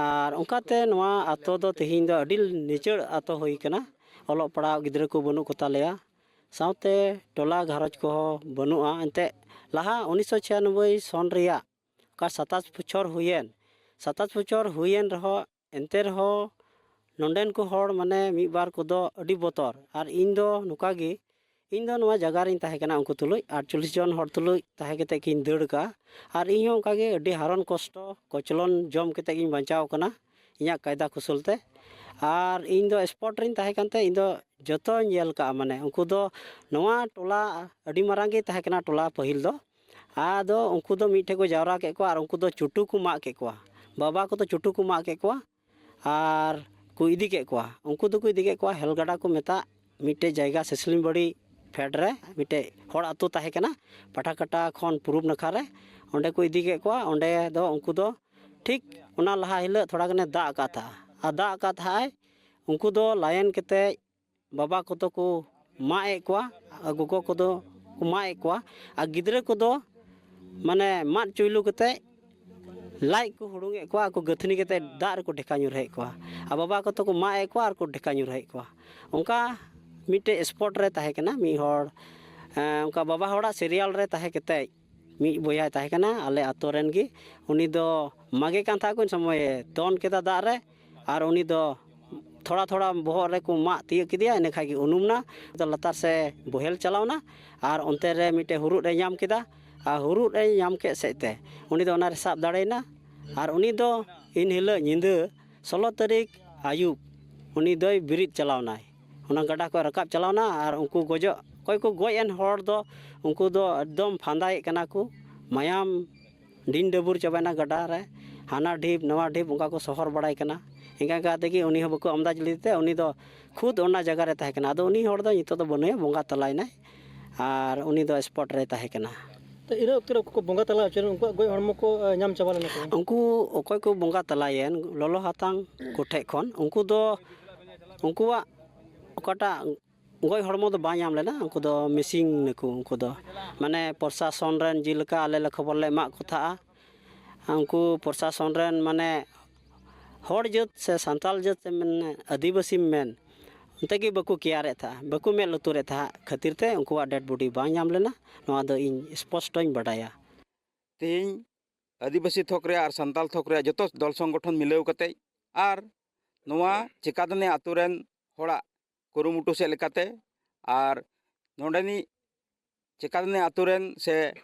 ᱟᱨ ᱚᱱᱠᱟᱛᱮ ᱱᱚᱣᱟ ᱟᱛᱳ ᱫᱚ ᱛᱮᱦᱮᱧ ᱫᱚ ᱟᱹᱰᱤ ᱞᱤᱪᱟᱹᱲ ᱟᱛᱳ ᱦᱩᱭ ᱠᱟᱱᱟ᱾ ᱚᱞᱚᱜ ᱯᱟᱲᱦᱟᱣ ᱜᱤᱫᱽᱨᱟᱹ ᱠᱚ ᱵᱟᱹᱱᱩᱜ ᱠᱚᱛᱟ ᱞᱮᱭᱟ, ᱥᱟᱶᱛᱮ ᱴᱚᱞᱟ ᱜᱷᱟᱨᱚᱸᱡᱽ ᱠᱚᱦᱚᱸ ᱵᱟᱹᱱᱩᱜᱼᱟ᱾ ᱮᱱᱛᱮᱫ ᱞᱟᱦᱟ ᱩᱱᱤᱥᱥᱚ ᱪᱷᱤᱭᱟᱱᱚᱵᱵᱳᱭ ᱥᱚᱱ ᱨᱮᱭᱟᱜ ᱚᱠᱟ ᱥᱟᱛᱟᱥ ᱵᱚᱪᱷᱚᱨ ᱦᱩᱭᱮᱱ, ᱥᱟᱛᱟᱥ ᱵᱚᱪᱷᱚᱨ ᱦᱩᱭᱮᱱ ᱨᱮᱦᱚᱸ ᱮᱱᱛᱮ ᱨᱮᱦᱚᱸ ᱱᱚᱰᱮᱱ ᱠᱚ ᱦᱚᱲ ᱢᱟᱱᱮ ᱢᱤᱫ ᱵᱟᱨ ᱠᱚᱫᱚ ᱟᱹᱰᱤ ᱵᱚᱛᱚᱨ᱾ ᱟᱨ ᱤᱧ ᱫᱚ ᱱᱚᱝᱠᱟ ᱜᱮ, ᱤᱧ ᱫᱚ ᱱᱚᱣᱟ ᱡᱟᱭᱜᱟ ᱨᱤᱧ ᱛᱟᱦᱮᱸ ᱠᱟᱱᱟ ᱩᱱᱠᱩ ᱛᱩᱞᱩᱡ ᱟᱴᱪᱚᱞᱞᱤᱥ ᱡᱚᱱ ᱦᱚᱲ ᱛᱩᱞᱩᱡ ᱛᱟᱦᱮᱸ ᱠᱟᱛᱮᱫ ᱠᱤᱱ ᱫᱟᱹᱲ ᱠᱟᱜᱼᱟ᱾ ᱟᱨ ᱤᱧ ᱦᱚᱸ ᱚᱱᱠᱟ ᱜᱮ ᱟᱹᱰᱤ ᱦᱟᱨᱚᱱ ᱠᱚᱥᱴᱚ ᱠᱚᱪᱞᱚᱱ ᱡᱚᱢ ᱠᱟᱛᱮᱫ ᱜᱤᱧ ᱵᱟᱧᱪᱟᱣ ᱠᱟᱱᱟ ᱤᱧᱟᱹᱜ ᱠᱟᱭᱫᱟ ᱠᱩᱥᱚᱞ ᱛᱮ᱾ ᱟᱨ ᱤᱧ ᱫᱚ ᱥᱯᱚᱴ ᱨᱤᱧ ᱛᱟᱦᱮᱸ ᱠᱟᱱᱛᱮ ᱤᱧ ᱫᱚ ᱡᱚᱛᱚᱧ ᱧᱮᱞ ᱠᱟᱜᱼᱟ᱾ ᱢᱟᱱᱮ ᱩᱱᱠᱩ ᱫᱚ ᱱᱚᱣᱟ ᱴᱚᱞᱟ ᱟᱹᱰᱤ ᱢᱟᱨᱟᱝ ᱜᱮ ᱛᱟᱦᱮᱸ ᱠᱟᱱᱟ ᱴᱚᱞᱟ ᱯᱟᱹᱦᱤᱞ ᱫᱚ᱾ ᱟᱫᱚ ᱩᱱᱠᱩ ᱫᱚ ᱢᱤᱫ ᱴᱷᱮᱱ ᱠᱚ ᱡᱟᱣᱨᱟ ᱠᱮᱫ ᱠᱚᱣᱟ ᱟᱨ ᱩᱱᱠᱩ ᱫᱚ ᱪᱩᱴᱩ ᱠᱚ ᱢᱟᱜ ᱠᱮᱫ ᱠᱚᱣᱟ᱾ ᱵᱟᱵᱟ ᱠᱚᱫᱚ ᱪᱩᱴᱩ ᱠᱚ ᱢᱟᱜ ᱠᱮᱫ ᱠᱚᱣᱟ ᱟᱨ ᱠᱚ ᱤᱫᱤ ᱠᱮᱫ ᱠᱚᱣᱟ᱾ ᱩᱱᱠᱩ ᱫᱚᱠᱚ ᱤᱫᱤ ᱠᱮᱫ ᱠᱚᱣᱟ ᱦᱮᱞᱜᱟᱰᱟ ᱠᱚ ᱢᱮᱛᱟᱜ ᱢᱤᱫᱴᱮᱡ ᱡᱟᱭᱜᱟ, ᱥᱤᱥᱞᱤᱢᱵᱟᱲᱤ ᱯᱷᱮᱰ ᱨᱮ ᱢᱤᱫᱴᱮᱡ ᱦᱚᱲ ᱟᱹᱛᱩ ᱛᱟᱦᱮᱸ ᱠᱟᱱᱟ, ᱯᱟᱴᱷᱟᱠᱟᱴᱟ ᱠᱷᱚᱱ ᱯᱩᱨᱩᱵ ᱱᱟᱠᱷᱟ ᱨᱮ᱾ ᱚᱸᱰᱮ ᱠᱚ ᱤᱫᱤ ᱠᱮᱫ ᱠᱚᱣᱟ᱾ ᱚᱸᱰᱮ ᱫᱚ ᱩᱱᱠᱩ ᱫᱚ ᱴᱷᱤᱠ ᱚᱱᱟ ᱞᱟᱦᱟ ᱦᱤᱞᱳᱜ ᱛᱷᱚᱲᱟ ᱜᱟᱱᱮ ᱫᱟᱜ ᱟᱠᱟᱫ ᱛᱟᱦᱮᱸᱜᱼᱟ᱾ ᱟᱨ ᱫᱟᱜ ᱟᱠᱟᱫ ᱛᱟᱦᱮᱸᱜᱼᱟᱭ, ᱩᱱᱠᱩ ᱫᱚ ᱞᱟᱭᱮᱱ ᱠᱟᱛᱮᱫ ᱵᱟᱵᱟ ᱠᱚᱫᱚ ᱠᱚ ᱢᱟᱜ ᱮᱫ ᱠᱚᱣᱟ, ᱟᱨ ᱜᱚᱜᱚ ᱠᱚᱫᱚ ᱠᱚ ᱢᱟᱜ ᱮᱫ ᱠᱚᱣᱟ, ᱟᱨ ᱜᱤᱫᱽᱨᱟᱹ ᱠᱚᱫᱚ ᱢᱟᱱᱮ ᱢᱟᱫ ᱪᱩᱭᱞᱩ ᱠᱟᱛᱮᱫ ᱞᱟᱡ ᱠᱚ ᱦᱩᱲᱩᱝ ᱮᱫ ᱠᱚᱣᱟ, ᱟᱨ ᱠᱚ ᱜᱟᱹᱛᱷᱱᱤ ᱠᱟᱛᱮᱫ ᱫᱟᱜ ᱨᱮᱠᱚ ᱰᱷᱮᱠᱟ ᱧᱩᱨᱦᱟᱹᱭᱮᱫ ᱠᱚᱣᱟ᱾ ᱟᱨ ᱵᱟᱵᱟ ᱠᱚᱫᱚ ᱠᱚ ᱢᱟᱜ ᱮᱫ ᱠᱚᱣᱟ ᱟᱨ ᱠᱚ ᱰᱷᱮᱠᱟ ᱧᱩᱨᱦᱟᱹᱭᱮᱫ ᱠᱚᱣᱟ᱾ ᱚᱱᱠᱟ ᱢᱤᱫᱴᱮᱡ ᱥᱯᱚᱴ ᱨᱮ ᱛᱟᱦᱮᱸ ᱠᱟᱱᱟ ᱢᱤᱫ ᱦᱚᱲ, ᱮᱸ, ᱚᱱᱠᱟ ᱵᱟᱵᱟ ᱦᱚᱲᱟᱜ ᱥᱤᱨᱤᱭᱟᱞ ᱨᱮ ᱛᱟᱦᱮᱸ ᱠᱟᱛᱮᱫ ᱢᱤᱫ ᱵᱚᱭᱦᱟᱭ ᱛᱟᱦᱮᱸ ᱠᱟᱱᱟ ᱟᱞᱮ ᱟᱛᱳ ᱨᱮᱱ ᱜᱮ᱾ ᱩᱱᱤ ᱫᱚ ᱢᱟᱜᱮ ᱠᱟᱱ ᱛᱟᱦᱮᱸᱫ ᱠᱚ ᱩᱱ ᱥᱚᱢᱚᱭᱮ ᱫᱚᱱ ᱠᱮᱫᱟ ᱫᱟᱜ ᱨᱮ, ᱟᱨ ᱩᱱᱤ ᱫᱚ ᱛᱷᱚᱲᱟ ᱛᱷᱚᱲᱟ ᱵᱚᱦᱚᱜ ᱨᱮᱠᱚ ᱢᱟᱜ ᱛᱤᱭᱟᱹᱜ ᱠᱮᱫᱮᱭᱟ, ᱤᱱᱟᱹ ᱠᱷᱟᱡ ᱜᱮ ᱩᱱᱩᱢ ᱱᱟ᱾ ᱟᱫᱚ ᱞᱟᱛᱟᱨ ᱥᱮ ᱵᱚᱦᱮᱞ ᱪᱟᱞᱟᱣ ᱱᱟ, ᱟᱨ ᱚᱱᱛᱮ ᱨᱮ ᱢᱤᱫᱴᱮᱡ ᱦᱩᱨᱩᱫ ᱮ ᱧᱟᱢ ᱠᱮᱫᱟ᱾ ᱟᱨ ᱦᱩᱨᱩᱫ ᱮ ᱧᱟᱢ ᱠᱮᱫ ᱥᱮᱫ ᱛᱮ ᱩᱱᱤ ᱫᱚ ᱚᱱᱟ ᱨᱮ ᱥᱟᱵ ᱫᱟᱲᱮᱭᱮᱱᱟ᱾ ᱟᱨ ᱩᱱᱤ ᱫᱚ ᱤᱱ ᱦᱤᱞᱳᱜ ᱧᱤᱫᱟᱹ ᱥᱳᱞᱳ ᱛᱟᱹᱨᱤᱠᱷ ᱟᱹᱭᱩᱵ ᱩᱱᱤ ᱫᱚᱭ ᱵᱮᱨᱮᱫ ᱪᱟᱞᱟᱣ ᱱᱟᱭ᱾ ᱚᱱᱟ ᱜᱟᱰᱟ ᱠᱚ ᱨᱟᱠᱟᱵ ᱪᱟᱞᱟᱣᱱᱟ ᱟᱨ ᱩᱱᱠᱩ ᱜᱚᱡᱚᱜ, ᱚᱠᱚᱭ ᱠᱚ ᱜᱚᱡ ᱮᱱ ᱦᱚᱲ ᱫᱚ ᱩᱱᱠᱩ ᱫᱚ ᱮᱠᱫᱚᱢ ᱯᱷᱟᱸᱫᱟᱭᱮᱫ ᱠᱟᱱᱟ ᱠᱚ, ᱢᱟᱭᱟᱢ ᱰᱤᱱ ᱰᱟᱹᱵᱩᱨ ᱪᱟᱵᱟᱭᱮᱱᱟ ᱜᱟᱰᱟ ᱨᱮ, ᱦᱟᱱᱟ ᱰᱷᱤᱯ ᱱᱚᱣᱟ ᱰᱷᱤᱯ ᱚᱱᱠᱟ ᱠᱚ ᱥᱚᱦᱚᱨ ᱵᱟᱲᱟᱭ ᱠᱟᱱᱟ᱾ ᱤᱱᱠᱟ ᱠᱟᱛᱮ ᱜᱮ ᱩᱱᱤ ᱦᱚᱸ ᱵᱟᱠᱚ ᱟᱢᱫᱟᱡᱽ ᱞᱮᱫᱮ ᱛᱮ ᱩᱱᱤ ᱫᱚ ᱠᱷᱩᱫ ᱚᱱᱟ ᱡᱟᱭᱜᱟ ᱨᱮ ᱛᱟᱦᱮᱸ ᱠᱟᱱᱟ᱾ ᱟᱫᱚ ᱩᱱᱤ ᱦᱚᱲ ᱫᱚ ᱱᱤᱛᱚᱜ ᱫᱚ ᱵᱟᱹᱱᱩᱭᱟ, ᱵᱚᱸᱜᱟ ᱛᱟᱞᱟᱭᱮᱱᱟᱭ ᱟᱨ ᱩᱱᱤ ᱫᱚ ᱥᱯᱚᱴ ᱨᱮ ᱛᱟᱦᱮᱸ ᱠᱟᱱᱟ᱾ ᱛᱚ ᱤᱱᱟᱹ ᱚᱠᱛᱮ ᱨᱮ ᱩᱱᱠᱩ ᱠᱚ ᱵᱚᱸᱜᱟ ᱛᱟᱞᱟ ᱦᱚᱪᱚ ᱞᱮᱱ, ᱩᱱᱠᱩᱣᱟᱜ ᱜᱚᱡ ᱦᱚᱲᱢᱚ ᱠᱚ ᱧᱟᱢ ᱪᱟᱵᱟ ᱞᱮᱱᱟ ᱠᱚ? ᱩᱱᱠᱩ ᱚᱠᱚᱭ ᱠᱚ ᱵᱚᱸᱜᱟ ᱛᱟᱞᱟᱭᱮᱱ ᱞᱚᱞᱚ ᱦᱟᱛᱟᱝ ᱠᱚᱴᱷᱮᱡ ᱠᱷᱚᱱ, ᱩᱱᱠᱩ ᱫᱚ ᱩᱱᱠᱩᱣᱟᱜ ᱚᱠᱟᱴᱟᱜ ᱜᱚᱡ ᱦᱚᱲᱢᱚ ᱫᱚ ᱵᱟᱝ ᱧᱟᱢ ᱞᱮᱱᱟ᱾ ᱩᱱᱠᱩ ᱫᱚ ᱢᱤᱥᱤᱝ ᱱᱟᱠᱚ᱾ ᱩᱱᱠᱩ ᱫᱚ ᱢᱟᱱᱮ ᱯᱨᱚᱥᱟᱥᱚᱱ ᱨᱮᱱ ᱡᱮᱞᱮᱠᱟ ᱟᱞᱮ ᱞᱮ ᱠᱷᱚᱵᱚᱨ ᱞᱮ ᱮᱢᱟᱜ ᱠᱚ ᱛᱟᱦᱮᱸᱜᱼᱟ, ᱩᱱᱠᱩ ᱯᱨᱚᱥᱟᱥᱚᱱ ᱨᱮᱱ ᱢᱟᱱᱮ ᱦᱚᱲ ᱡᱟᱹᱛ ᱥᱮ ᱥᱟᱱᱛᱟᱲ ᱡᱟᱹᱛ ᱥᱮ ᱢᱮᱱ ᱟᱹᱫᱤᱵᱟᱹᱥᱤᱢ ᱢᱮᱱ, ᱚᱱᱛᱮ ᱜᱮ ᱵᱟᱠᱚ ᱠᱮᱭᱟᱨᱮᱫ ᱛᱟᱦᱮᱸᱜᱼᱟ, ᱵᱟᱠᱚ ᱢᱮᱫ ᱞᱩᱛᱩᱨᱮᱫ ᱛᱟᱦᱮᱸᱜ ᱠᱷᱟᱹᱛᱤᱨ ᱛᱮ ᱩᱱᱠᱩᱣᱟᱜ ᱰᱮᱰ ᱵᱚᱰᱤ ᱵᱟᱝ ᱧᱟᱢ ᱞᱮᱱᱟ᱾ ᱱᱚᱣᱟ ᱫᱚ ᱤᱧ ᱥᱯᱚᱥᱴᱚᱧ ᱵᱟᱰᱟᱭᱟ᱾ ᱛᱮᱦᱮᱧ ᱟᱹᱫᱤᱵᱟᱹᱥᱤ ᱛᱷᱚᱠ ᱨᱮᱭᱟᱜ ᱟᱨ ᱥᱟᱱᱛᱟᱲ ᱛᱷᱚᱠ ᱨᱮᱭᱟᱜ ᱡᱚᱛᱚ ᱫᱚᱞ ᱥᱚᱝᱜᱚᱴᱷᱚᱱ ᱢᱤᱞᱟᱹᱣ ᱠᱟᱛᱮ ᱟᱨ ᱱᱚᱣᱟ ᱪᱮᱠᱟᱫᱟᱱᱤ ᱟᱛᱳ ᱨᱮᱱ ᱦᱚᱲᱟᱜ ᱠᱩᱨᱩᱢᱩᱴᱩ ᱥᱮᱫ ᱞᱮᱠᱟᱛᱮ ᱟᱨ ᱱᱚᱰᱮᱱᱤᱡ ᱪᱮᱠᱟᱫᱟᱱᱤ ᱟᱛᱳ ᱨᱮᱱ ᱥᱮ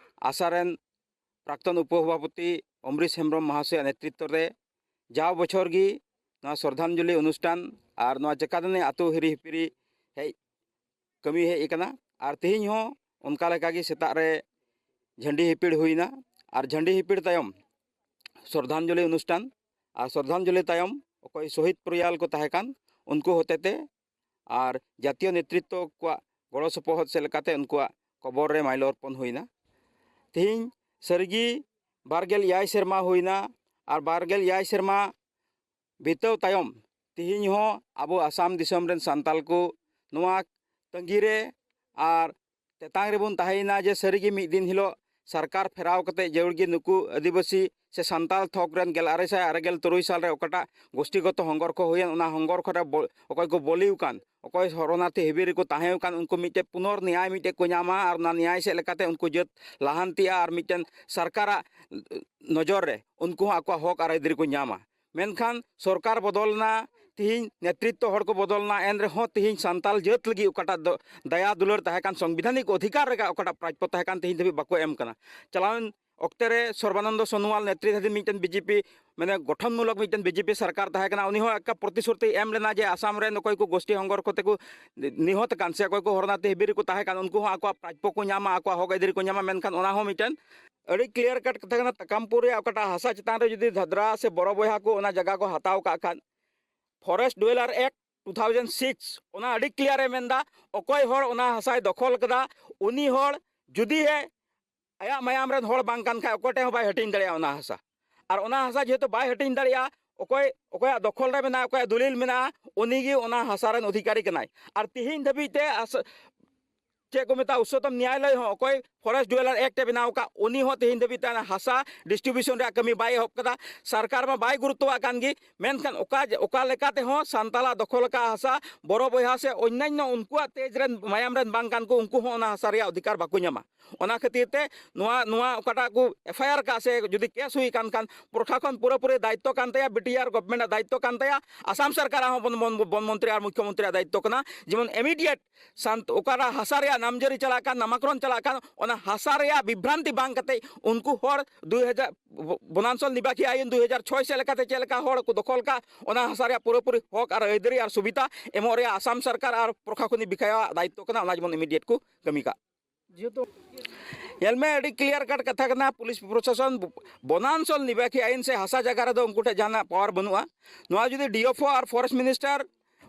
ᱟᱥᱟ ᱨᱮᱱ ᱯᱨᱟᱠᱛᱚᱱ ᱩᱯᱚᱥᱚᱵᱷᱟᱯᱚᱛᱤ ᱚᱢᱨᱤᱥ ᱦᱮᱢᱵᱨᱚᱢ ᱢᱟᱦᱟᱥᱚᱭᱟᱜ ᱱᱮᱛᱨᱤᱛᱵ ᱨᱮ ᱡᱟᱣ ᱵᱚᱪᱷᱚᱨ ᱜᱮ ᱱᱚᱣᱟ ᱥᱨᱚᱫᱷᱟᱧᱡᱚᱞᱤ ᱚᱱᱩᱥᱴᱷᱟᱱ ᱟᱨ ᱱᱚᱣᱟ ᱪᱮᱠᱟᱫᱟᱱᱤ ᱟᱛᱳ ᱦᱤᱨᱤ ᱦᱤᱯᱤᱨᱤ ᱦᱮᱡ ᱠᱟᱹᱢᱤ ᱦᱮᱡ ᱟᱠᱟᱱᱟ᱾ ᱟᱨ ᱛᱮᱦᱮᱧ ᱦᱚᱸ ᱚᱱᱠᱟ ᱞᱮᱠᱟᱜᱮ ᱥᱮᱛᱟᱜ ᱨᱮ ᱡᱷᱟᱹᱱᱰᱤ ᱦᱤᱯᱤᱲ ᱦᱩᱭᱱᱟ᱾ ᱟᱨ ᱡᱷᱟᱹᱱᱰᱤ ᱦᱤᱯᱤᱲ ᱛᱟᱭᱚᱢ ᱥᱨᱚᱫᱷᱟᱧᱡᱚᱞᱤ ᱚᱱᱩᱥᱴᱷᱟᱱ, ᱟᱨ ᱥᱨᱚᱫᱷᱟᱧᱡᱚᱞᱤ ᱛᱟᱭᱚᱢ ᱚᱠᱚᱭ ᱥᱚᱦᱤᱫ ᱯᱚᱨᱤᱭᱟᱞ ᱠᱚ ᱛᱟᱦᱮᱸ ᱠᱟᱱ ᱩᱱᱠᱩ ᱦᱚᱛᱮᱛᱮ ᱟᱨ ᱡᱟᱛᱤᱭᱚ ᱱᱮᱛᱨᱤᱛᱵ ᱠᱚᱣᱟᱜ ᱜᱚᱲᱚ ᱥᱚᱯᱚᱦᱚᱫ ᱥᱮᱫ ᱞᱮᱠᱟᱛᱮ ᱩᱱᱠᱩᱣᱟᱜ ᱠᱚᱵᱚᱨ ᱨᱮ ᱢᱟᱭᱞᱚ ᱚᱨᱯᱚᱱ ᱦᱩᱭᱱᱟ᱾ ᱛᱮᱦᱮᱧ ᱥᱟᱹᱨᱤᱜᱮ ᱵᱟᱨᱜᱮᱞ ᱮᱭᱟᱭ ᱥᱮᱨᱢᱟ ᱦᱩᱭᱱᱟ᱾ ᱟᱨ ᱵᱟᱨᱜᱮᱞ ᱮᱭᱟᱭ ᱥᱮᱨᱢᱟ ᱵᱤᱛᱟᱹᱣ ᱛᱟᱭᱚᱢ ᱛᱮᱦᱮᱧ ᱦᱚᱸ ᱟᱵᱚ ᱟᱥᱟᱢ ᱫᱤᱥᱚᱢ ᱨᱮᱱ ᱥᱟᱱᱛᱟᱲ ᱠᱚ ᱱᱚᱣᱟ ᱛᱟᱺᱜᱤ ᱨᱮ ᱟᱨ ᱛᱮᱛᱟᱝ ᱨᱮᱵᱚᱱ ᱛᱟᱦᱮᱸᱭᱮᱱᱟ ᱡᱮ ᱥᱟᱹᱨᱤᱜᱮ ᱢᱤᱫ ᱫᱤᱱ ᱦᱤᱞᱳᱜ ᱥᱚᱨᱠᱟᱨ ᱯᱷᱮᱨᱟᱣ ᱠᱟᱛᱮ ᱡᱟᱹᱨᱩᱲ ᱜᱮ ᱱᱩᱠᱩ ᱟᱹᱫᱤᱵᱟᱹᱥᱤ ᱥᱮ ᱥᱟᱱᱛᱟᱲ ᱛᱷᱚᱠ ᱨᱮᱱ ᱜᱮᱞ ᱟᱨᱮ ᱥᱟᱭ ᱟᱨᱮ ᱜᱮᱞ ᱛᱩᱨᱩᱭ ᱥᱟᱞ ᱨᱮ ᱚᱠᱟᱴᱟᱜ ᱜᱳᱥᱴᱤᱜᱚᱛᱚ ᱦᱚᱝᱜᱚᱨᱠᱷᱚ ᱦᱩᱭᱮᱱ, ᱚᱱᱟ ᱦᱚᱝᱜᱚᱨᱠᱷᱚ ᱨᱮ ᱵᱚ- ᱚᱠᱚᱭ ᱠᱚ ᱵᱚᱞᱤ ᱟᱠᱟᱱ, ᱚᱠᱚᱭ ᱥᱚᱨᱚᱱᱟᱨᱛᱷᱤ ᱦᱤᱵᱤᱨ ᱨᱮᱠᱚ ᱛᱟᱦᱮᱸ ᱟᱠᱟᱱ, ᱩᱱᱠᱩ ᱢᱤᱫᱴᱮᱱ ᱯᱩᱱᱚᱨ ᱱᱮᱭᱟᱭ ᱢᱤᱫᱴᱮᱱ ᱠᱚ ᱧᱟᱢᱟ ᱟᱨ ᱚᱱᱟ ᱱᱮᱭᱟᱭ ᱥᱮᱫ ᱞᱮᱠᱟᱛᱮ ᱩᱱᱠᱩ ᱡᱟᱹᱛ ᱞᱟᱦᱟᱱᱛᱤᱜᱼᱟ ᱟᱨ ᱢᱤᱫᱴᱮᱱ ᱥᱚᱨᱠᱟᱨᱟᱜ ᱱᱚᱡᱚᱨ ᱨᱮ ᱩᱱᱠᱩ ᱦᱚᱸ ᱟᱠᱚᱣᱟᱜ ᱦᱚᱠ ᱟᱨ ᱟᱹᱭᱫᱟᱹᱨᱤ ᱠᱚ ᱧᱟᱢᱟ᱾ ᱢᱮᱱᱠᱷᱟᱱ ᱥᱚᱨᱠᱟᱨ ᱵᱚᱫᱚᱞ ᱮᱱᱟ, ᱛᱤᱦᱤᱧ ᱱᱮᱛᱨᱤᱛᱵ ᱦᱚᱲ ᱠᱚ ᱵᱚᱫᱚᱞ ᱮᱱᱟ, ᱮᱱ ᱨᱮᱦᱚᱸ ᱛᱤᱦᱤᱧ ᱥᱟᱱᱛᱟᱲ ᱡᱟᱹᱛ ᱞᱟᱹᱜᱤᱫ ᱚᱠᱟᱴᱟᱜ ᱫᱚ ᱫᱟᱭᱟ ᱫᱩᱞᱟᱹᱲ ᱛᱟᱦᱮᱸ ᱠᱟᱱ, ᱥᱚᱝᱵᱤᱫᱷᱟᱱᱤᱠ ᱚᱫᱷᱤᱠᱟᱨ ᱨᱮᱜᱮ ᱚᱠᱟᱴᱟᱜ ᱯᱨᱟᱯᱯᱚ ᱛᱟᱦᱮᱸ ᱠᱟᱱ, ᱛᱤᱦᱤᱧ ᱫᱷᱟᱹᱵᱤᱡ ᱵᱟᱠᱚ ᱮᱢ ᱠᱟᱱᱟ᱾ ᱪᱟᱞᱟᱣᱮᱱ ᱚᱠᱛᱮ ᱨᱮ ᱥᱚᱨᱵᱟᱱᱚᱱᱫᱚ ᱥᱳᱱᱳᱣᱟᱞ ᱱᱮᱛᱨᱤᱛᱟᱫᱷᱤᱱ ᱢᱤᱫᱴᱮᱱ ᱵᱤᱡᱮᱯᱤ, ᱢᱟᱱᱮ, ᱜᱚᱴᱷᱚᱱᱢᱩᱞᱚᱠ ᱢᱤᱫᱴᱮᱱ ᱵᱤᱡᱮᱯᱤ ᱥᱚᱨᱠᱟᱨ ᱛᱟᱦᱮᱸ ᱠᱟᱱᱟ, ᱩᱱᱤ ᱦᱚᱸ ᱮᱠᱴᱟ ᱯᱨᱚᱛᱤᱥᱨᱩᱛᱤ ᱮᱢ ᱞᱮᱱᱟ ᱡᱮ ᱟᱥᱟᱢ ᱨᱮᱱ ᱚᱠᱚᱭ ᱠᱚ ᱜᱳᱥᱴᱤ ᱦᱚᱸᱜᱚᱨ ᱠᱚᱛᱮ ᱠᱚ ᱱᱤᱦᱚᱛ ᱟᱠᱟᱱ ᱥᱮ ᱚᱠᱚᱭ ᱠᱚ ᱦᱚᱨᱱᱟᱛᱤ ᱦᱤᱵᱤᱨ ᱨᱮᱠᱚ ᱛᱟᱦᱮᱸ ᱠᱟᱱ, ᱩᱱᱠᱩ ᱦᱚᱸ ᱟᱠᱚᱣᱟᱜ ᱯᱨᱟᱯᱯᱚ ᱠᱚ ᱧᱟᱢᱟ, ᱟᱠᱚᱣᱟᱜ ᱦᱚᱠ ᱟᱹᱭᱫᱟᱹᱨᱤ ᱠᱚ ᱧᱟᱢᱟ᱾ ᱢᱮᱱᱠᱷᱟᱱ ᱚᱱᱟ ᱦᱚᱸ ᱢᱤᱫᱴᱮᱱ ᱟᱹᱰᱤ ᱠᱞᱤᱭᱟᱨ ᱠᱟᱴ ᱠᱟᱛᱷᱟ ᱠᱟᱱᱟ᱾ ᱛᱟᱠᱟᱢᱯᱩᱨ ᱨᱮᱭᱟᱜ ᱚᱠᱟᱴᱟᱜ ᱦᱟᱥᱟ ᱪᱮᱛᱟᱱ ᱨᱮ ᱡᱩᱫᱤ ᱫᱷᱟᱫᱨᱟ ᱥᱮ ᱵᱚᱨᱚ ᱵᱚᱭᱦᱟ ᱠᱚ ᱚᱱᱟ ᱡᱟᱭᱜᱟ ᱠᱚ ᱦᱟᱛᱟᱣ ᱠᱟᱜ ᱠᱷᱟᱱ, Forest Dweller Act two thousand six ᱚᱱᱟ ᱟᱹᱰᱤ ᱠᱞᱤᱭᱟᱨ ᱮ ᱢᱮᱱᱫᱟ, ᱚᱠᱚᱭ ᱦᱚᱲ ᱚᱱᱟ ᱦᱟᱥᱟᱭ ᱫᱚᱠᱷᱚᱞ ᱠᱟᱫᱟ, ᱩᱱᱤ ᱦᱚᱲ ᱡᱩᱫᱤ ᱮ ᱟᱭᱟᱜ ᱢᱟᱭᱟᱢ ᱨᱮᱱ ᱦᱚᱲ ᱵᱟᱝ ᱠᱟᱱ ᱠᱷᱟᱡ, ᱚᱠᱚᱭ ᱴᱷᱮᱱ ᱦᱚᱸ ᱵᱟᱭ ᱦᱟᱹᱴᱤᱧ ᱫᱟᱲᱮᱭᱟᱜᱼᱟ ᱚᱱᱟ ᱦᱟᱥᱟ᱾ ᱟᱨ ᱚᱱᱟ ᱦᱟᱥᱟ ᱡᱮᱦᱮᱛᱩ ᱵᱟᱭ ᱦᱟᱹᱴᱤᱧ ᱫᱟᱲᱮᱭᱟᱜᱼᱟ, ᱚᱠᱚᱭ, ᱚᱠᱚᱭᱟᱜ ᱫᱚᱠᱷᱚᱞ ᱨᱮ ᱢᱮᱱᱟᱜᱼᱟ, ᱚᱠᱚᱭᱟᱜ ᱫᱚᱞᱤᱞ ᱢᱮᱱᱟᱜᱼᱟ, ᱩᱱᱤᱜᱮ ᱚᱱᱟ ᱦᱟᱥᱟ ᱨᱮᱱ ᱚᱫᱷᱤᱠᱟᱨᱤ ᱠᱟᱱᱟᱭ᱾ ᱟᱨ ᱛᱤᱦᱤᱧ ᱫᱷᱟᱹᱵᱤᱡ ᱛᱮ ᱟᱥ-, ᱪᱮᱫ ᱠᱚ ᱢᱮᱛᱟᱜᱼᱟ, ᱩᱪᱪᱚᱛᱚᱢ ᱱᱮᱭᱟᱞᱚᱭ ᱦᱚᱸ ᱚᱠᱚᱭ Forest Dweller Act ᱮ ᱵᱮᱱᱟᱣ ᱟᱠᱟᱫ, ᱩᱱᱤ ᱦᱚᱸ ᱛᱤᱦᱤᱧ ᱫᱷᱟᱹᱵᱤᱡ ᱛᱮ ᱚᱱᱟ ᱦᱟᱥᱟ ᱰᱤᱥᱴᱨᱤᱵᱤᱭᱩᱥᱚᱱ ᱨᱮᱭᱟᱜ ᱠᱟᱹᱢᱤ ᱵᱟᱭ ᱮᱦᱚᱵ ᱠᱟᱫᱟ᱾ ᱥᱚᱨᱠᱟᱨ ᱢᱟ ᱵᱟᱭ ᱜᱩᱨᱩᱛᱛᱚᱣᱟᱜ ᱠᱟᱱ ᱜᱮ, ᱢᱮᱱᱠᱷᱟᱱ ᱚᱠᱟ, ᱚᱠᱟ ᱞᱮᱠᱟ ᱛᱮᱦᱚᱸ ᱥᱟᱱᱛᱟᱞᱟᱜ ᱫᱚᱠᱷᱚᱞ ᱟᱠᱟᱫ ᱦᱟᱥᱟ, ᱵᱚᱨᱚ ᱵᱚᱭᱦᱟ ᱥᱮ ᱚᱱᱭᱟᱱᱱᱚ ᱩᱱᱠᱩᱣᱟᱜ ᱛᱮᱡᱽ ᱨᱮᱱ, ᱢᱟᱭᱟᱢ ᱨᱮᱱ ᱵᱟᱝ ᱠᱟᱱ ᱠᱚ, ᱩᱱᱠᱩ ᱦᱚᱸ ᱚᱱᱟ ᱦᱟᱥᱟ ᱨᱮᱭᱟᱜ ᱚᱫᱷᱤᱠᱟᱨ ᱵᱟᱠᱚ ᱧᱟᱢᱟ᱾ ᱚᱱᱟ ᱠᱷᱟᱹᱛᱤᱨ ᱛᱮ ᱱᱚᱣᱟ, ᱱᱚᱣᱟ ᱚᱠᱟᱴᱟᱜ ᱠᱚ FIR ᱠᱟᱜ ᱥᱮ ᱡᱩᱫᱤ ᱠᱮᱥ ᱦᱩᱭ ᱠᱟᱱ ᱠᱷᱟᱱ, ᱯᱨᱚᱥᱟᱥᱚᱱ ᱯᱩᱨᱟᱹᱯᱩᱨᱤ ᱫᱟᱭᱤᱛᱛᱚ ᱠᱟᱱ ᱛᱟᱭᱟ, BTR ᱜᱚᱵᱷᱚᱨᱱᱢᱮᱱᱴ ᱟᱜ ᱫᱟᱭᱤᱛᱛᱚ ᱠᱟᱱ ᱛᱟᱭᱟ, ᱟᱥᱟᱢ ᱥᱚᱨᱠᱟᱨᱟᱜ ᱦᱚᱸ ᱵᱚᱱ, ᱵᱚᱱ, ᱵᱚᱱ ᱢᱚᱱᱛᱨᱤ ᱟᱨ ᱢᱩᱠᱷᱭᱚᱢᱚᱱᱛᱨᱤᱭᱟᱜ ᱫᱟᱭᱤᱛᱛᱚ ᱠᱟᱱᱟ᱾ ᱡᱮᱢᱚᱱ ᱤᱢᱤᱰᱤᱭᱮᱴ ᱥᱟᱱᱛ-, ᱚᱠᱟᱴᱟᱜ ᱦᱟᱥᱟ ᱨᱮᱭᱟᱜ ᱱᱟᱢᱡᱟᱹᱨᱤ ᱪᱟᱞᱟᱜ ᱠᱟᱱ, ᱱᱟᱢᱟᱠᱚᱨᱚᱱ ᱪᱟᱞᱟᱜ ᱠᱟᱱ, ᱚᱱᱟ ᱦᱟᱥᱟ ᱨᱮᱭᱟᱜ ᱵᱤᱵᱷᱨᱟᱱᱛᱤ ᱵᱟᱝ ᱠᱟᱛᱮ ᱩᱱᱠᱩ ᱦᱚᱲ ᱫᱩᱭ ᱦᱟᱡᱟᱨ, ᱵᱚᱱᱟᱧᱪᱚᱞ ᱱᱤᱵᱟᱠᱷᱤ ᱟᱭᱤᱱ ᱫᱩᱭ ᱦᱟᱡᱟᱨ ᱪᱷᱚᱭ ᱥᱮᱫ ᱞᱮᱠᱟᱛᱮ ᱪᱮᱫ ᱞᱮᱠᱟ ᱦᱚᱲ ᱠᱚ ᱫᱚᱠᱷᱚᱞ ᱠᱟᱜ, ᱚᱱᱟ ᱦᱟᱥᱟ ᱨᱮᱭᱟᱜ ᱯᱩᱨᱟᱹᱯᱩᱨᱤ ᱦᱚᱠ ᱟᱨ ᱟᱹᱭᱫᱟᱹᱨᱤ ᱟᱨ ᱥᱩᱵᱤᱫᱷᱟ ᱮᱢᱚᱜ ᱨᱮᱭᱟᱜ ᱟᱥᱟᱢ ᱥᱚᱨᱠᱟᱨ ᱟᱨ ᱯᱨᱚᱥᱟᱥᱚᱱᱤᱠ ᱵᱤᱠᱟᱭᱟᱣᱟᱜ ᱫᱟᱭᱤᱛᱛᱚ ᱠᱟᱱᱟ, ᱚᱱᱟ ᱡᱮᱢᱚᱱ ᱤᱢᱤᱰᱤᱭᱮᱴ ᱠᱚ ᱠᱟᱹᱢᱤ ᱠᱟᱜ᱾ ᱡᱮᱦᱮᱛᱩ ᱧᱮᱞ ᱢᱮ, ᱟᱹᱰᱤ ᱠᱞᱤᱭᱟᱨ ᱠᱟᱴ ᱠᱟᱛᱷᱟ ᱠᱟᱱᱟ, ᱯᱩᱞᱤᱥ ᱯᱨᱚᱥᱟᱥᱚᱱ ᱵᱚᱱᱟᱧᱪᱚᱞ ᱱᱤᱵᱟᱠᱷᱤ ᱟᱭᱤᱱ ᱥᱮ ᱦᱟᱥᱟ ᱡᱟᱭᱜᱟ ᱨᱮᱫᱚ ᱩᱱᱠᱩ ᱴᱷᱮᱱ ᱡᱟᱦᱟᱱᱟᱜ ᱯᱟᱣᱟᱨ ᱵᱟᱹᱱᱩᱜᱼᱟ᱾ ᱱᱚᱣᱟ ᱡᱩᱫᱤ DFO ᱟᱨ ᱯᱷᱚᱨᱮᱥᱴ ᱢᱤᱱᱤᱥᱴᱟᱨ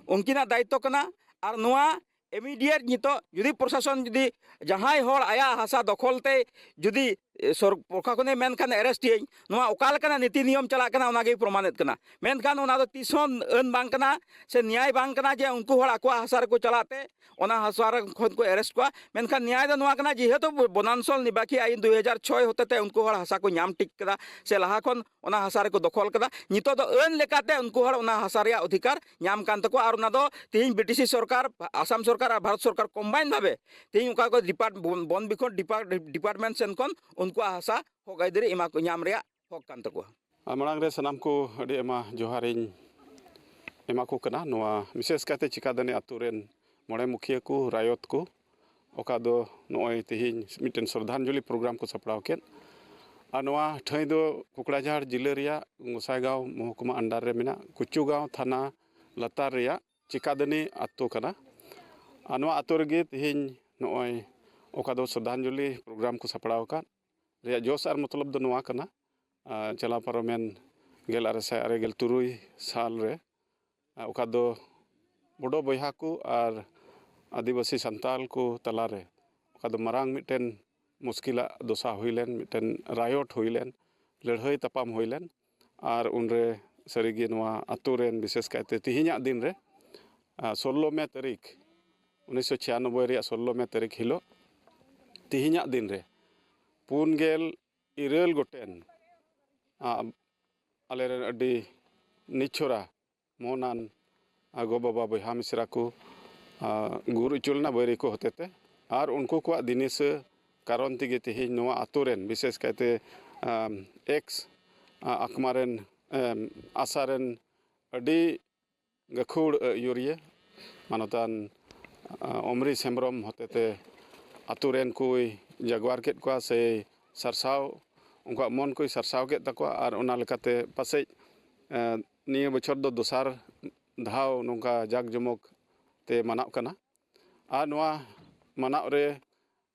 ᱩᱱᱠᱤᱱᱟᱜ ᱫᱟᱭᱤᱛᱛᱚ ᱠᱟᱱᱟ, ᱟᱨ ᱱᱚᱣᱟ ᱤᱢᱤᱰᱤᱭᱮᱴ ᱱᱤᱛᱚᱜ ᱡᱩᱫᱤ ᱯᱨᱚᱥᱟᱥᱚᱱ ᱡᱩᱫᱤ ᱡᱟᱦᱟᱸᱭ ᱦᱚᱲ ᱟᱭᱟᱜ ᱦᱟᱥᱟ ᱫᱚᱠᱷᱚᱞ ᱛᱮ ᱡᱩᱫᱤ, ᱮ, ᱥᱚᱨ-, ᱯᱨᱚᱥᱟᱥᱚᱱᱮ ᱢᱮᱱᱠᱷᱟᱱ ᱮᱨᱮᱥᱴ ᱤᱭᱟᱹᱧ, ᱱᱚᱣᱟ ᱚᱠᱟ ᱞᱮᱠᱟᱱᱟᱜ ᱱᱤᱛᱤ ᱱᱤᱭᱚᱢ ᱪᱟᱞᱟᱜ ᱠᱟᱱᱟ ᱚᱱᱟᱜᱮᱭ ᱯᱨᱚᱢᱟᱱᱮᱫ ᱠᱟᱱᱟ᱾ ᱢᱮᱱᱠᱷᱟᱱ ᱚᱱᱟ ᱫᱚ ᱛᱤᱥ ᱦᱚᱸ ᱟᱹᱱ ᱵᱟᱝ ᱠᱟᱱᱟ ᱥᱮ ᱱᱮᱭᱟᱭ ᱵᱟᱝ ᱠᱟᱱᱟ ᱡᱮ ᱩᱱᱠᱩ ᱦᱚᱲ ᱟᱠᱚᱣᱟᱜ ᱦᱟᱥᱟ ᱨᱮᱠᱚ ᱪᱟᱞᱟᱜ ᱛᱮ ᱚᱱᱟ ᱦᱟᱥᱟ ᱨᱮ ᱠᱷᱚᱱ ᱠᱚ ᱮᱨᱮᱥᱴ ᱠᱚᱣᱟ᱾ ᱢᱮᱱᱠᱷᱟᱱ ᱱᱮᱭᱟᱭ ᱫᱚ ᱱᱚᱣᱟ ᱠᱟᱱᱟ, ᱡᱮᱦᱮᱛᱩ ᱵᱚᱱᱟᱧᱪᱚᱞ ᱱᱤᱵᱟᱠᱷᱤ ᱟᱭᱤᱱ ᱫᱩᱭ ᱦᱟᱡᱟᱨ ᱪᱷᱚᱭ ᱦᱚᱛᱮᱛᱮ ᱩᱱᱠᱩ ᱦᱚᱲ ᱦᱟᱥᱟ ᱠᱚ ᱧᱟᱢ ᱴᱷᱤᱠ ᱠᱮᱫᱟ ᱥᱮ ᱞᱟᱦᱟ ᱠᱷᱚᱱ ᱚᱱᱟ ᱦᱟᱥᱟ ᱨᱮᱠᱚ ᱫᱚᱠᱷᱚᱞ ᱠᱮᱫᱟ, ᱱᱤᱛᱚᱜ ᱫᱚ ᱟᱹᱱ ᱞᱮᱠᱟᱛᱮ ᱩᱱᱠᱩ ᱦᱚᱲ ᱚᱱᱟ ᱦᱟᱥᱟ ᱨᱮᱭᱟᱜ ᱚᱫᱷᱤᱠᱟᱨ ᱧᱟᱢ ᱠᱟᱱ ᱛᱟᱠᱚᱣᱟ᱾ ᱟᱨ ᱚᱱᱟ ᱫᱚ ᱛᱤᱦᱤᱧ BTC ᱥᱚᱨᱠᱟᱨ, ᱟᱥᱟᱢ ᱥᱚᱨᱠᱟᱨ ᱟᱨ ᱵᱷᱟᱨᱚᱛ ᱥᱚᱨᱠᱟᱨ ᱠᱚᱢᱵᱟᱭᱤᱱ ᱵᱷᱟᱵᱮ ᱛᱤᱦᱤᱧ ᱚᱠᱟ ᱠᱚ ᱰᱤᱯᱟᱨᱴ-, ᱵᱚᱱ, ᱵᱚᱱ ᱵᱤᱵᱷᱟᱜᱽ ᱰᱤᱯᱟᱨᱴᱢᱮᱱᱴ ᱥᱮᱱ ᱠᱷᱚᱱ ᱩᱱᱠᱩᱣᱟᱜ ᱦᱟᱥᱟ ᱦᱚᱠ ᱟᱹᱭᱫᱟᱹᱨᱤ ᱮᱢᱟ ᱠᱚ, ᱧᱟᱢ ᱨᱮᱭᱟᱜ ᱦᱚᱠ ᱠᱟᱱ ᱛᱟᱠᱚᱣᱟ᱾ ᱟᱨ ᱢᱟᱲᱟᱝ ᱨᱮ ᱥᱟᱱᱟᱢ ᱠᱚ ᱟᱹᱰᱤ ᱟᱭᱢᱟ ᱡᱚᱦᱟᱨᱤᱧ ᱮᱢᱟ ᱠᱚ ᱠᱟᱱᱟ᱾ ᱱᱚᱣᱟ ᱵᱤᱥᱮᱥ ᱠᱟᱭᱛᱮ ᱪᱤᱠᱟᱹᱫᱟᱹᱱᱤ ᱟᱛᱳ ᱨᱮᱱ ᱢᱚᱬᱮ ᱢᱩᱠᱷᱤᱭᱟᱹ ᱠᱚ, ᱨᱟᱭᱚᱛ ᱠᱚ, ᱚᱠᱟ ᱫᱚ ᱱᱚᱜᱼᱚᱭ ᱛᱮᱦᱮᱧ ᱢᱤᱫᱴᱮᱱ ᱥᱨᱚᱫᱷᱟᱧᱡᱚᱞᱤ ᱯᱨᱳᱜᱨᱟᱢ ᱠᱚ ᱥᱟᱯᱲᱟᱣ ᱠᱮᱫ᱾ ᱟᱨ ᱱᱚᱣᱟ ᱴᱷᱟᱹᱭ ᱫᱚ ᱠᱚᱠᱲᱟᱡᱷᱟᱲ ᱡᱤᱞᱟᱹ ᱨᱮᱭᱟᱜ ᱜᱚᱸᱥᱟᱭᱜᱟᱸᱣ ᱢᱚᱦᱚᱠᱩᱢᱟ under ᱨᱮ ᱢᱮᱱᱟᱜ ᱠᱩᱪᱩᱜᱟᱸᱣ ᱛᱷᱟᱱᱟ ᱞᱟᱛᱟᱨ ᱨᱮᱭᱟᱜ ᱪᱤᱠᱟᱫᱟᱹᱱᱤ ᱟᱛᱳ ᱠᱟᱱᱟ᱾ ᱟᱨ ᱱᱚᱣᱟ ᱟᱛᱳ ᱨᱮᱜᱮ ᱛᱮᱦᱮᱧ ᱱᱚᱜᱼᱚᱭ ᱚᱠᱟ ᱫᱚ ᱥᱨᱚᱫᱷᱟᱧᱡᱚᱞᱤ program ᱠᱚ ᱥᱟᱯᱲᱟᱣ ᱟᱠᱟᱫ ᱨᱮᱭᱟᱜ ᱡᱚᱥ ᱟᱨ ᱢᱚᱛᱞᱚᱵ ᱫᱚ ᱱᱚᱣᱟ ᱠᱟᱱᱟ᱾ ᱟᱨ ᱪᱟᱞᱟᱣ ᱯᱟᱨᱚᱢᱮᱱ ᱜᱮᱞ ᱟᱨᱮ ᱥᱟᱭ ᱟᱨᱮ ᱜᱮᱞ ᱛᱩᱨᱩᱭ ᱥᱟᱞ ᱨᱮ, ᱟᱨ ᱚᱠᱟ ᱫᱚ ᱵᱚᱰᱚ ᱵᱚᱭᱦᱟ ᱠᱚ ᱟᱨ ᱟᱹᱫᱤᱵᱟᱹᱥᱤ ᱥᱟᱱᱛᱟᱞ ᱠᱚ ᱛᱟᱞᱟᱨᱮ ᱚᱠᱟ ᱫᱚ ᱢᱟᱨᱟᱝ ᱢᱤᱫᱴᱮᱱ ᱢᱩᱥᱠᱤᱞᱟᱜ ᱫᱚᱥᱟ ᱦᱩᱭ ᱞᱮᱱ, ᱢᱤᱫᱴᱮᱱ riot ᱦᱩᱭ ᱞᱮᱱ, ᱞᱟᱹᱲᱦᱟᱹᱭ ᱛᱟᱯᱟᱢ ᱦᱩᱭ ᱞᱮᱱ᱾ ᱟᱨ ᱩᱱᱨᱮ ᱥᱟᱹᱨᱤᱜᱮ ᱱᱚᱣᱟ ᱟᱛᱳ ᱨᱮᱱ, ᱵᱤᱥᱮᱥ ᱠᱟᱭᱛᱮ ᱛᱮᱦᱮᱧᱟᱜ ᱫᱤᱱ ᱨᱮ, ᱟᱨ ᱥᱳᱞᱞᱳ ᱢᱮ ᱛᱟᱹᱨᱤᱠᱷ, ᱩᱱᱤᱥᱥᱚ ᱪᱷᱤᱭᱟᱱᱚᱵᱵᱳᱭ ᱨᱮᱭᱟᱜ ᱥᱳᱞᱞᱳ ᱢᱮ ᱛᱟᱹᱨᱤᱠᱷ ᱦᱤᱞᱳᱜ, ᱛᱮᱦᱮᱧᱟᱜ ᱫᱤᱱ ᱨᱮ ᱯᱩᱱ ᱜᱮᱞ ᱤᱨᱟᱹᱞ ᱜᱚᱴᱮᱱ, ᱟ, ᱟᱞᱮᱨᱮᱱ ᱟᱹᱰᱤ ᱱᱤᱪᱷᱚᱨᱟ ᱢᱚᱱᱟᱱ, ᱟ, ᱜᱚ-ᱵᱟᱵᱟ, ᱵᱚᱭᱦᱟ ᱢᱤᱥᱨᱟ ᱠᱚ, ᱟ, ᱜᱩᱨ ᱦᱚᱪᱚ ᱞᱮᱱᱟ ᱵᱟᱹᱭᱨᱤ ᱠᱚ ᱦᱚᱛᱮᱛᱮ᱾ ᱟᱨ ᱩᱱᱠᱩ ᱠᱚᱣᱟᱜ ᱫᱤᱱᱤᱥᱟᱹ ᱠᱟᱨᱚᱱ ᱛᱮᱜᱮ ᱛᱮᱦᱮᱧ ᱱᱚᱣᱟ ᱟᱛᱳ ᱨᱮᱱ, ᱵᱤᱥᱮᱥ ᱠᱟᱭᱛᱮ, ᱟᱢ, ex, ᱟ, ᱟᱠᱢᱟ ᱨᱮᱱ, ᱮᱢ, ᱟᱥᱟ ᱨᱮᱱ ᱟᱹᱰᱤ ᱜᱟᱹᱠᱷᱩᱲ ᱟᱹᱭᱩᱨᱤᱭᱟᱹ ᱢᱟᱱᱚᱛᱟᱱ, ᱟ, ᱚᱢᱨᱤᱥ ᱦᱮᱢᱵᱨᱚᱢ ᱦᱚᱛᱮᱛᱮ ᱟᱛᱳ ᱨᱮᱱ ᱠᱚᱭ ᱡᱟᱜᱣᱟᱨ ᱠᱮᱫ ᱠᱚᱣᱟ ᱥᱮ ᱥᱟᱨᱥᱟᱣ, ᱩᱱᱠᱩᱣᱟᱜ ᱢᱚᱱ ᱠᱚᱭ ᱥᱟᱨᱥᱟᱣ ᱠᱮᱫ ᱛᱟᱠᱚᱣᱟ᱾ ᱟᱨ ᱚᱱᱟ ᱞᱮᱠᱟᱛᱮ ᱯᱟᱥᱮᱡ, ᱮ, ᱱᱤᱭᱟᱹ ᱵᱚᱪᱷᱚᱨ ᱫᱚ ᱫᱚᱥᱟᱨ ᱫᱷᱟᱣ ᱱᱚᱝᱠᱟ ᱡᱟᱠ ᱡᱚᱢᱚᱠ ᱛᱮ ᱢᱟᱱᱟᱜ ᱠᱟᱱᱟ᱾ ᱟᱨ ᱱᱚᱣᱟ ᱢᱟᱱᱟᱣ ᱨᱮ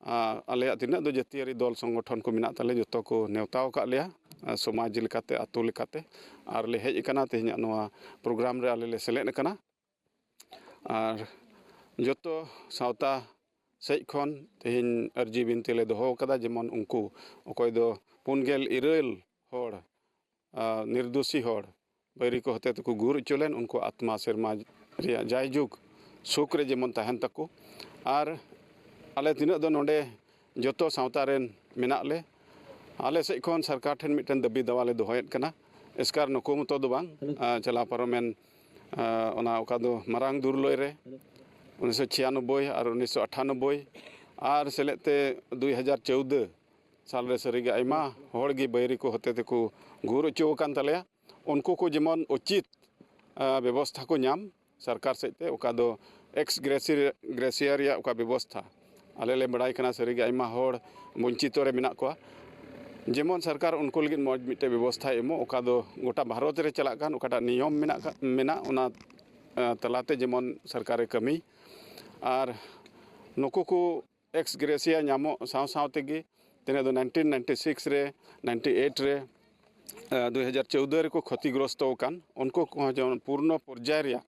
ᱟᱨ ᱟᱞᱮᱭᱟᱜ ᱛᱤᱱᱟᱹᱜ ᱫᱚ ᱡᱟᱹᱛᱤᱭᱟᱹᱨᱤ ᱫᱚᱞ ᱥᱚᱝᱜᱚᱴᱷᱚᱱ ᱠᱚ ᱢᱮᱱᱟᱜ ᱛᱟᱞᱮ, ᱡᱚᱛᱚ ᱠᱚ ᱱᱮᱣᱛᱟ ᱟᱠᱟᱫ ᱞᱮᱭᱟ, ᱟᱨ ᱥᱚᱢᱟᱡᱽ ᱞᱮᱠᱟᱛᱮ, ᱟᱛᱳ ᱞᱮᱠᱟᱛᱮ, ᱟᱨ ᱞᱮ ᱦᱮᱡ ᱟᱠᱟᱱᱟ᱾ ᱛᱮᱦᱮᱧᱟᱜ ᱱᱚᱣᱟ program ᱨᱮ ᱟᱞᱮ ᱞᱮ ᱥᱮᱞᱮᱫ ᱟᱠᱟᱱᱟ᱾ ᱟᱨ ᱡᱚᱛᱚ ᱥᱟᱶᱛᱟ ᱥᱮᱡ ᱠᱷᱚᱱ ᱛᱮᱦᱮᱧ ᱟᱹᱨᱡᱤ ᱵᱤᱱᱛᱤ ᱞᱮ ᱫᱚᱦᱚ ᱟᱠᱟᱫᱟ, ᱡᱮᱢᱚᱱ ᱩᱱᱠᱩ ᱚᱠᱚᱭ ᱫᱚ ᱯᱩᱱ ᱜᱮᱞ ᱤᱨᱟᱹᱞ ᱦᱚᱲ, ᱟᱨ ᱱᱤᱨᱫᱳᱥᱤ ᱦᱚᱲ ᱵᱟᱹᱭᱨᱤ ᱠᱚ ᱦᱚᱛᱮ ᱛᱮᱠᱚ ᱜᱩᱨ ᱦᱚᱪᱚ ᱞᱮᱱ, ᱩᱱᱠᱩ ᱟᱛᱢᱟ ᱥᱮᱨᱢᱟ ᱨᱮᱭᱟᱜ ᱡᱟᱭᱡᱩᱜᱽ ᱥᱩᱠ ᱨᱮ ᱡᱮᱢᱚᱱ ᱛᱟᱦᱮᱱ ᱛᱟᱠᱚ᱾ ᱟᱨ ᱟᱞᱮ ᱛᱤᱱᱟᱹᱜ ᱫᱚ ᱱᱚᱰᱮ ᱡᱚᱛᱚ ᱥᱟᱶᱛᱟ ᱨᱮᱱ ᱢᱮᱱᱟᱜ ᱞᱮ, ᱟᱞᱮ ᱥᱮᱫ ᱠᱷᱚᱱ ᱥᱚᱨᱠᱟᱨ ᱴᱷᱮᱱ ᱢᱤᱫᱴᱮᱱ ᱫᱟᱹᱵᱤ ᱫᱟᱣᱟ ᱞᱮ ᱫᱚᱦᱚᱭᱮᱫ ᱠᱟᱱᱟ᱾ ᱮᱥᱠᱟᱨ ᱱᱩᱠᱩ ᱢᱚᱛᱚ ᱫᱚ ᱵᱟᱝ, ᱟᱨ ᱪᱟᱞᱟᱣ ᱯᱟᱨᱚᱢᱮᱱ, ᱟᱨ ᱚᱱᱟ ᱚᱠᱟ ᱫᱚ ᱢᱟᱨᱟᱝ ᱫᱩᱨᱞᱟᱹᱭ ᱨᱮ ᱩᱱᱤᱥᱥᱚ ᱪᱷᱤᱭᱟᱱᱚᱵᱵᱳᱭ ᱟᱨ ᱩᱱᱤᱥᱥᱚ ᱟᱴᱷᱟᱱᱚᱵᱵᱳᱭ ᱟᱨ ᱥᱮᱞᱮᱫ ᱛᱮ ᱫᱩᱭ ᱦᱟᱡᱟᱨ ᱪᱳᱣᱫᱟᱹ ᱥᱟᱞ ᱨᱮ ᱥᱟᱹᱨᱤᱜᱮ ᱟᱭᱢᱟ ᱦᱚᱲ ᱜᱮ ᱵᱟᱹᱭᱨᱤ ᱠᱚ ᱦᱚᱛᱮ ᱛᱮᱠᱚ ᱜᱩᱨ ᱦᱚᱪᱚ ᱟᱠᱟᱱ ᱛᱟᱞᱮᱭᱟ᱾ ᱩᱱᱠᱩ ᱠᱚ ᱡᱮᱢᱚᱱ ᱩᱪᱤᱛ, ᱟ, ᱵᱮᱵᱚᱥᱛᱷᱟ ᱠᱚ ᱧᱟᱢ ᱥᱚᱨᱠᱟᱨ ᱥᱮᱫ ᱛᱮ, ᱚᱠᱟ ᱫᱚ ex gratia, gratia ᱨᱮᱭᱟᱜ ᱚᱠᱟ ᱵᱮᱵᱚᱥᱛᱷᱟ, ᱟᱞᱮ ᱞᱮ ᱵᱟᱲᱟᱭ ᱠᱟᱱᱟ ᱥᱟᱹᱨᱤᱜᱮ ᱟᱭᱢᱟ ᱦᱚᱲ ᱵᱚᱧᱪᱤᱛᱚ ᱨᱮ ᱢᱮᱱᱟᱜ ᱠᱚᱣᱟ᱾ ᱡᱮᱢᱚᱱ ᱥᱚᱨᱠᱟᱨ ᱩᱱᱠᱩ ᱞᱟᱹᱜᱤᱫ ᱢᱚᱡᱽ ᱢᱤᱫᱴᱮᱡ ᱵᱮᱵᱚᱥᱛᱷᱟᱭ ᱮᱢᱚᱜ, ᱚᱠᱟ ᱫᱚ ᱜᱚᱴᱟ ᱵᱷᱟᱨᱚᱛ ᱨᱮ ᱪᱟᱞᱟᱜ ᱠᱟᱱ, ᱚᱠᱟᱴᱟᱜ ᱱᱤᱭᱚᱢ ᱢᱮᱱᱟᱜ ᱠᱟᱜ, ᱢᱮᱱᱟᱜ, ᱚᱱᱟ, ᱮ, ᱛᱟᱞᱟᱛᱮ ᱡᱮᱢᱚᱱ ᱥᱚᱨᱠᱟᱨᱮ ᱠᱟᱹᱢᱤ᱾ ᱟᱨ ᱱᱩᱠᱩ ᱠᱚ ᱮᱠᱥ ᱜᱨᱮᱥᱤᱭᱟ ᱧᱟᱢᱚᱜ ᱥᱟᱶ ᱥᱟᱶ ᱛᱮᱜᱮ ᱛᱤᱱᱟᱹᱜ ᱫᱚ ᱱᱟᱭᱤᱱᱴᱤᱱ ᱱᱟᱭᱤᱱᱴᱤ ᱥᱤᱠᱥ ᱨᱮ, ᱱᱟᱭᱤᱱᱴᱤ ᱮᱭᱤᱴ ᱨᱮ, ᱮ, ᱫᱩ ᱦᱟᱡᱟᱨ ᱪᱳᱣᱫᱚ ᱨᱮᱠᱚ ᱠᱷᱚᱛᱤᱜᱨᱚᱥᱛᱚ ᱟᱠᱟᱱ, ᱩᱱᱠᱩ ᱠᱚᱦᱚᱸ ᱡᱮᱢᱚᱱ ᱯᱩᱨᱱᱚ ᱯᱚᱨᱡᱟᱭ ᱨᱮᱭᱟᱜ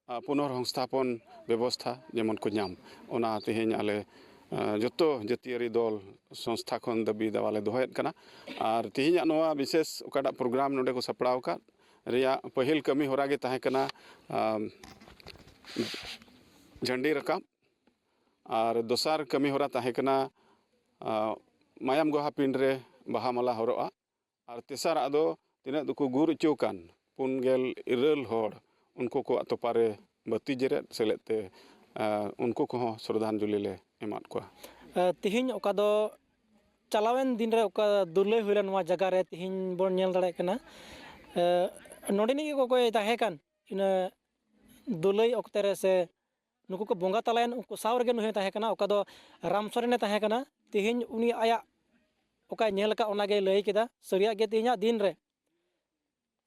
ᱟ, ᱯᱩᱱᱚᱨ ᱥᱚᱝᱥᱛᱷᱟᱯᱚᱱ ᱵᱮᱵᱚᱥᱛᱷᱟ ᱡᱮᱢᱚᱱ ᱠᱚ ᱧᱟᱢ, ᱚᱱᱟ ᱛᱮᱦᱮᱧ ᱟᱞᱮ, ᱟ, ᱡᱚᱛᱚ ᱡᱟᱹᱛᱤᱭᱟᱹᱨᱤ ᱫᱚᱞ ᱥᱚᱝᱥᱛᱷᱟ ᱠᱷᱚᱱ ᱫᱟᱹᱵᱤ ᱫᱟᱣᱟ ᱞᱮ ᱫᱚᱦᱚᱭᱮᱫ ᱠᱟᱱᱟ᱾ ᱟᱨ ᱛᱮᱦᱮᱧᱟᱜ ᱱᱚᱣᱟ ᱵᱤᱥᱮᱥ ᱚᱠᱟᱴᱟᱜ ᱯᱨᱳᱜᱨᱟᱢ ᱱᱚᱰᱮ ᱠᱚ ᱥᱟᱯᱲᱟᱣ ᱟᱠᱟᱫ ᱨᱮᱭᱟᱜ ᱯᱟᱹᱦᱤᱞ ᱠᱟᱹᱢᱤ ᱦᱚᱨᱟ ᱜᱮ ᱛᱟᱦᱮᱸ ᱠᱟᱱᱟ, ᱟ, ᱡᱷᱟᱹᱱᱰᱤ ᱨᱟᱠᱟᱵ᱾ ᱟᱨ ᱫᱚᱥᱟᱨ ᱠᱟᱹᱢᱤ ᱦᱚᱨᱟ ᱛᱟᱦᱮᱸ ᱠᱟᱱᱟ, ᱟ, ᱢᱟᱭᱟᱢ ᱜᱚᱦᱟ ᱯᱤᱸᱰ ᱨᱮ ᱵᱟᱦᱟ ᱢᱟᱞᱟ ᱦᱚᱨᱚᱜᱼᱟ᱾ ᱟᱨ ᱛᱮᱥᱟᱨᱟᱜ ᱫᱚ ᱛᱤᱱᱟᱹᱜ ᱫᱚᱠᱚ ᱜᱩᱨ ᱦᱚᱪᱚ ᱟᱠᱟᱱ ᱯᱩᱱ ᱜᱮᱞ ᱤᱨᱟᱹᱞ ᱦᱚᱲ, ᱩᱱᱠᱩ ᱠᱚᱣᱟᱜ ᱛᱚᱯᱟ ᱨᱮ ᱵᱟᱹᱛᱤ ᱡᱮᱨᱮᱫ ᱥᱮᱞᱮᱫ ᱛᱮ, ᱟ, ᱩᱱᱠᱩ ᱠᱚᱦᱚᱸ ᱥᱨᱚᱫᱷᱟᱧᱡᱚᱞᱤ ᱞᱮ ᱮᱢᱟᱫ ᱠᱚᱣᱟ᱾ ᱟ, ᱛᱤᱦᱤᱧ ᱚᱠᱟ ᱫᱚ ᱪᱟᱞᱟᱣᱮᱱ ᱫᱤᱱ ᱨᱮ ᱚᱠᱟ ᱫᱩᱨᱞᱟᱹᱭ ᱦᱩᱭ ᱞᱮᱱ ᱱᱚᱣᱟ ᱡᱟᱭᱜᱟ ᱨᱮ ᱛᱤᱦᱤᱧ ᱵᱚᱱ ᱧᱮᱞ ᱫᱟᱲᱮᱭᱟᱜ ᱠᱟᱱᱟ, ᱮ, ᱱᱚᱰᱮᱱᱤᱡ ᱜᱮ ᱚᱠᱚᱭ ᱛᱟᱦᱮᱸ ᱠᱟᱱ ᱤᱱᱟᱹ ᱫᱩᱞᱟᱹᱭ ᱚᱠᱛᱮ ᱨᱮ ᱥᱮ ᱱᱩᱠᱩ ᱠᱚ ᱵᱚᱸᱜᱟ ᱛᱟᱞᱟᱭᱮᱱ, ᱩᱱᱠᱩ ᱥᱟᱶ ᱨᱮᱜᱮ ᱱᱩᱭ ᱦᱚᱸᱭ ᱛᱟᱦᱮᱸ ᱠᱟᱱᱟ, ᱚᱠᱟ ᱫᱚ ᱨᱟᱢ ᱥᱚᱨᱮᱱᱮ ᱛᱟᱦᱮᱸ ᱠᱟᱱᱟ᱾ ᱛᱮᱦᱮᱧ ᱩᱱᱤ ᱟᱭᱟᱜ ᱚᱠᱟᱭ ᱧᱮᱞ ᱟᱠᱟᱫ, ᱚᱱᱟᱜᱮᱭ ᱞᱟᱹᱭ ᱠᱮᱫᱟ᱾ ᱥᱟᱹᱨᱤᱭᱟᱜ ᱜᱮ, ᱛᱮᱦᱮᱧᱟᱜ ᱫᱤᱱ ᱨᱮ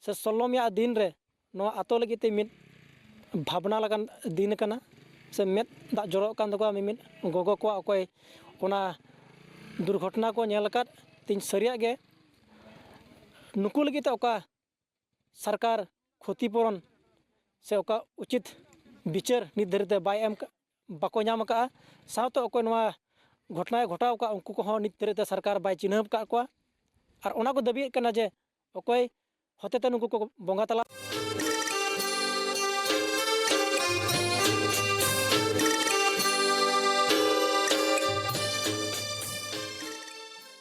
ᱥᱮ ᱥᱚᱞᱚᱢᱤᱭᱟᱜ ᱫᱤᱱ ᱨᱮ ᱱᱚᱣᱟ ᱟᱛᱳ ᱞᱟᱹᱜᱤᱫ ᱛᱮ ᱢᱤᱫ ᱵᱷᱟᱵᱽᱱᱟ ᱞᱮᱠᱟᱱ ᱫᱤᱱ ᱠᱟᱱᱟ, ᱥᱮ ᱢᱮᱫ ᱫᱟᱜ ᱡᱚᱨᱚᱜ ᱠᱟᱱ ᱛᱟᱠᱚᱣᱟ ᱢᱤᱢᱤᱫ ᱜᱚᱜᱚ ᱠᱚᱣᱟᱜ, ᱚᱠᱚᱭ ᱚᱱᱟ ᱫᱩᱨᱜᱷᱚᱴᱚᱱᱟ ᱠᱚ ᱧᱮᱞ ᱟᱠᱟᱫ᱾ ᱛᱮᱦᱮᱧ ᱥᱟᱹᱨᱤᱭᱟᱜ ᱜᱮ ᱱᱩᱠᱩ ᱞᱟᱹᱜᱤᱫ ᱛᱮ ᱚᱠᱟ ᱥᱚᱨᱠᱟᱨ ᱠᱷᱚᱛᱤᱯᱩᱨᱚᱱ ᱥᱮ ᱚᱠᱟ ᱩᱪᱤᱛ ᱵᱤᱪᱟᱹᱨ ᱱᱤᱛ ᱫᱷᱟᱹᱨᱤᱡ ᱛᱮ ᱵᱟᱭ ᱮᱢ ᱠᱟᱜ, ᱵᱟᱠᱚ ᱧᱟᱢ ᱟᱠᱟᱫᱼᱟ᱾ ᱥᱟᱶᱛᱮ ᱚᱠᱚᱭ ᱱᱚᱣᱟ ᱜᱷᱚᱴᱚᱱᱟᱭ ᱜᱷᱚᱴᱟᱣ ᱟᱠᱟᱫ, ᱩᱱᱠᱩ ᱠᱚᱦᱚᱸ ᱱᱤᱛ ᱫᱷᱟᱹᱨᱤᱡ ᱛᱮ ᱥᱚᱨᱠᱟᱨ ᱵᱟᱭ ᱪᱤᱱᱦᱟᱹᱯ ᱟᱠᱟᱫ ᱠᱚᱣᱟ᱾ ᱟᱨ ᱚᱱᱟ ᱠᱚ ᱫᱟᱹᱵᱤᱭᱮᱫ ᱠᱟᱱᱟ ᱡᱮ ᱚᱠᱚᱭ ᱦᱚᱛᱮᱛᱮ ᱱᱩᱠᱩ ᱠᱚ ᱵᱚᱸᱜᱟ ᱛᱟᱞᱟ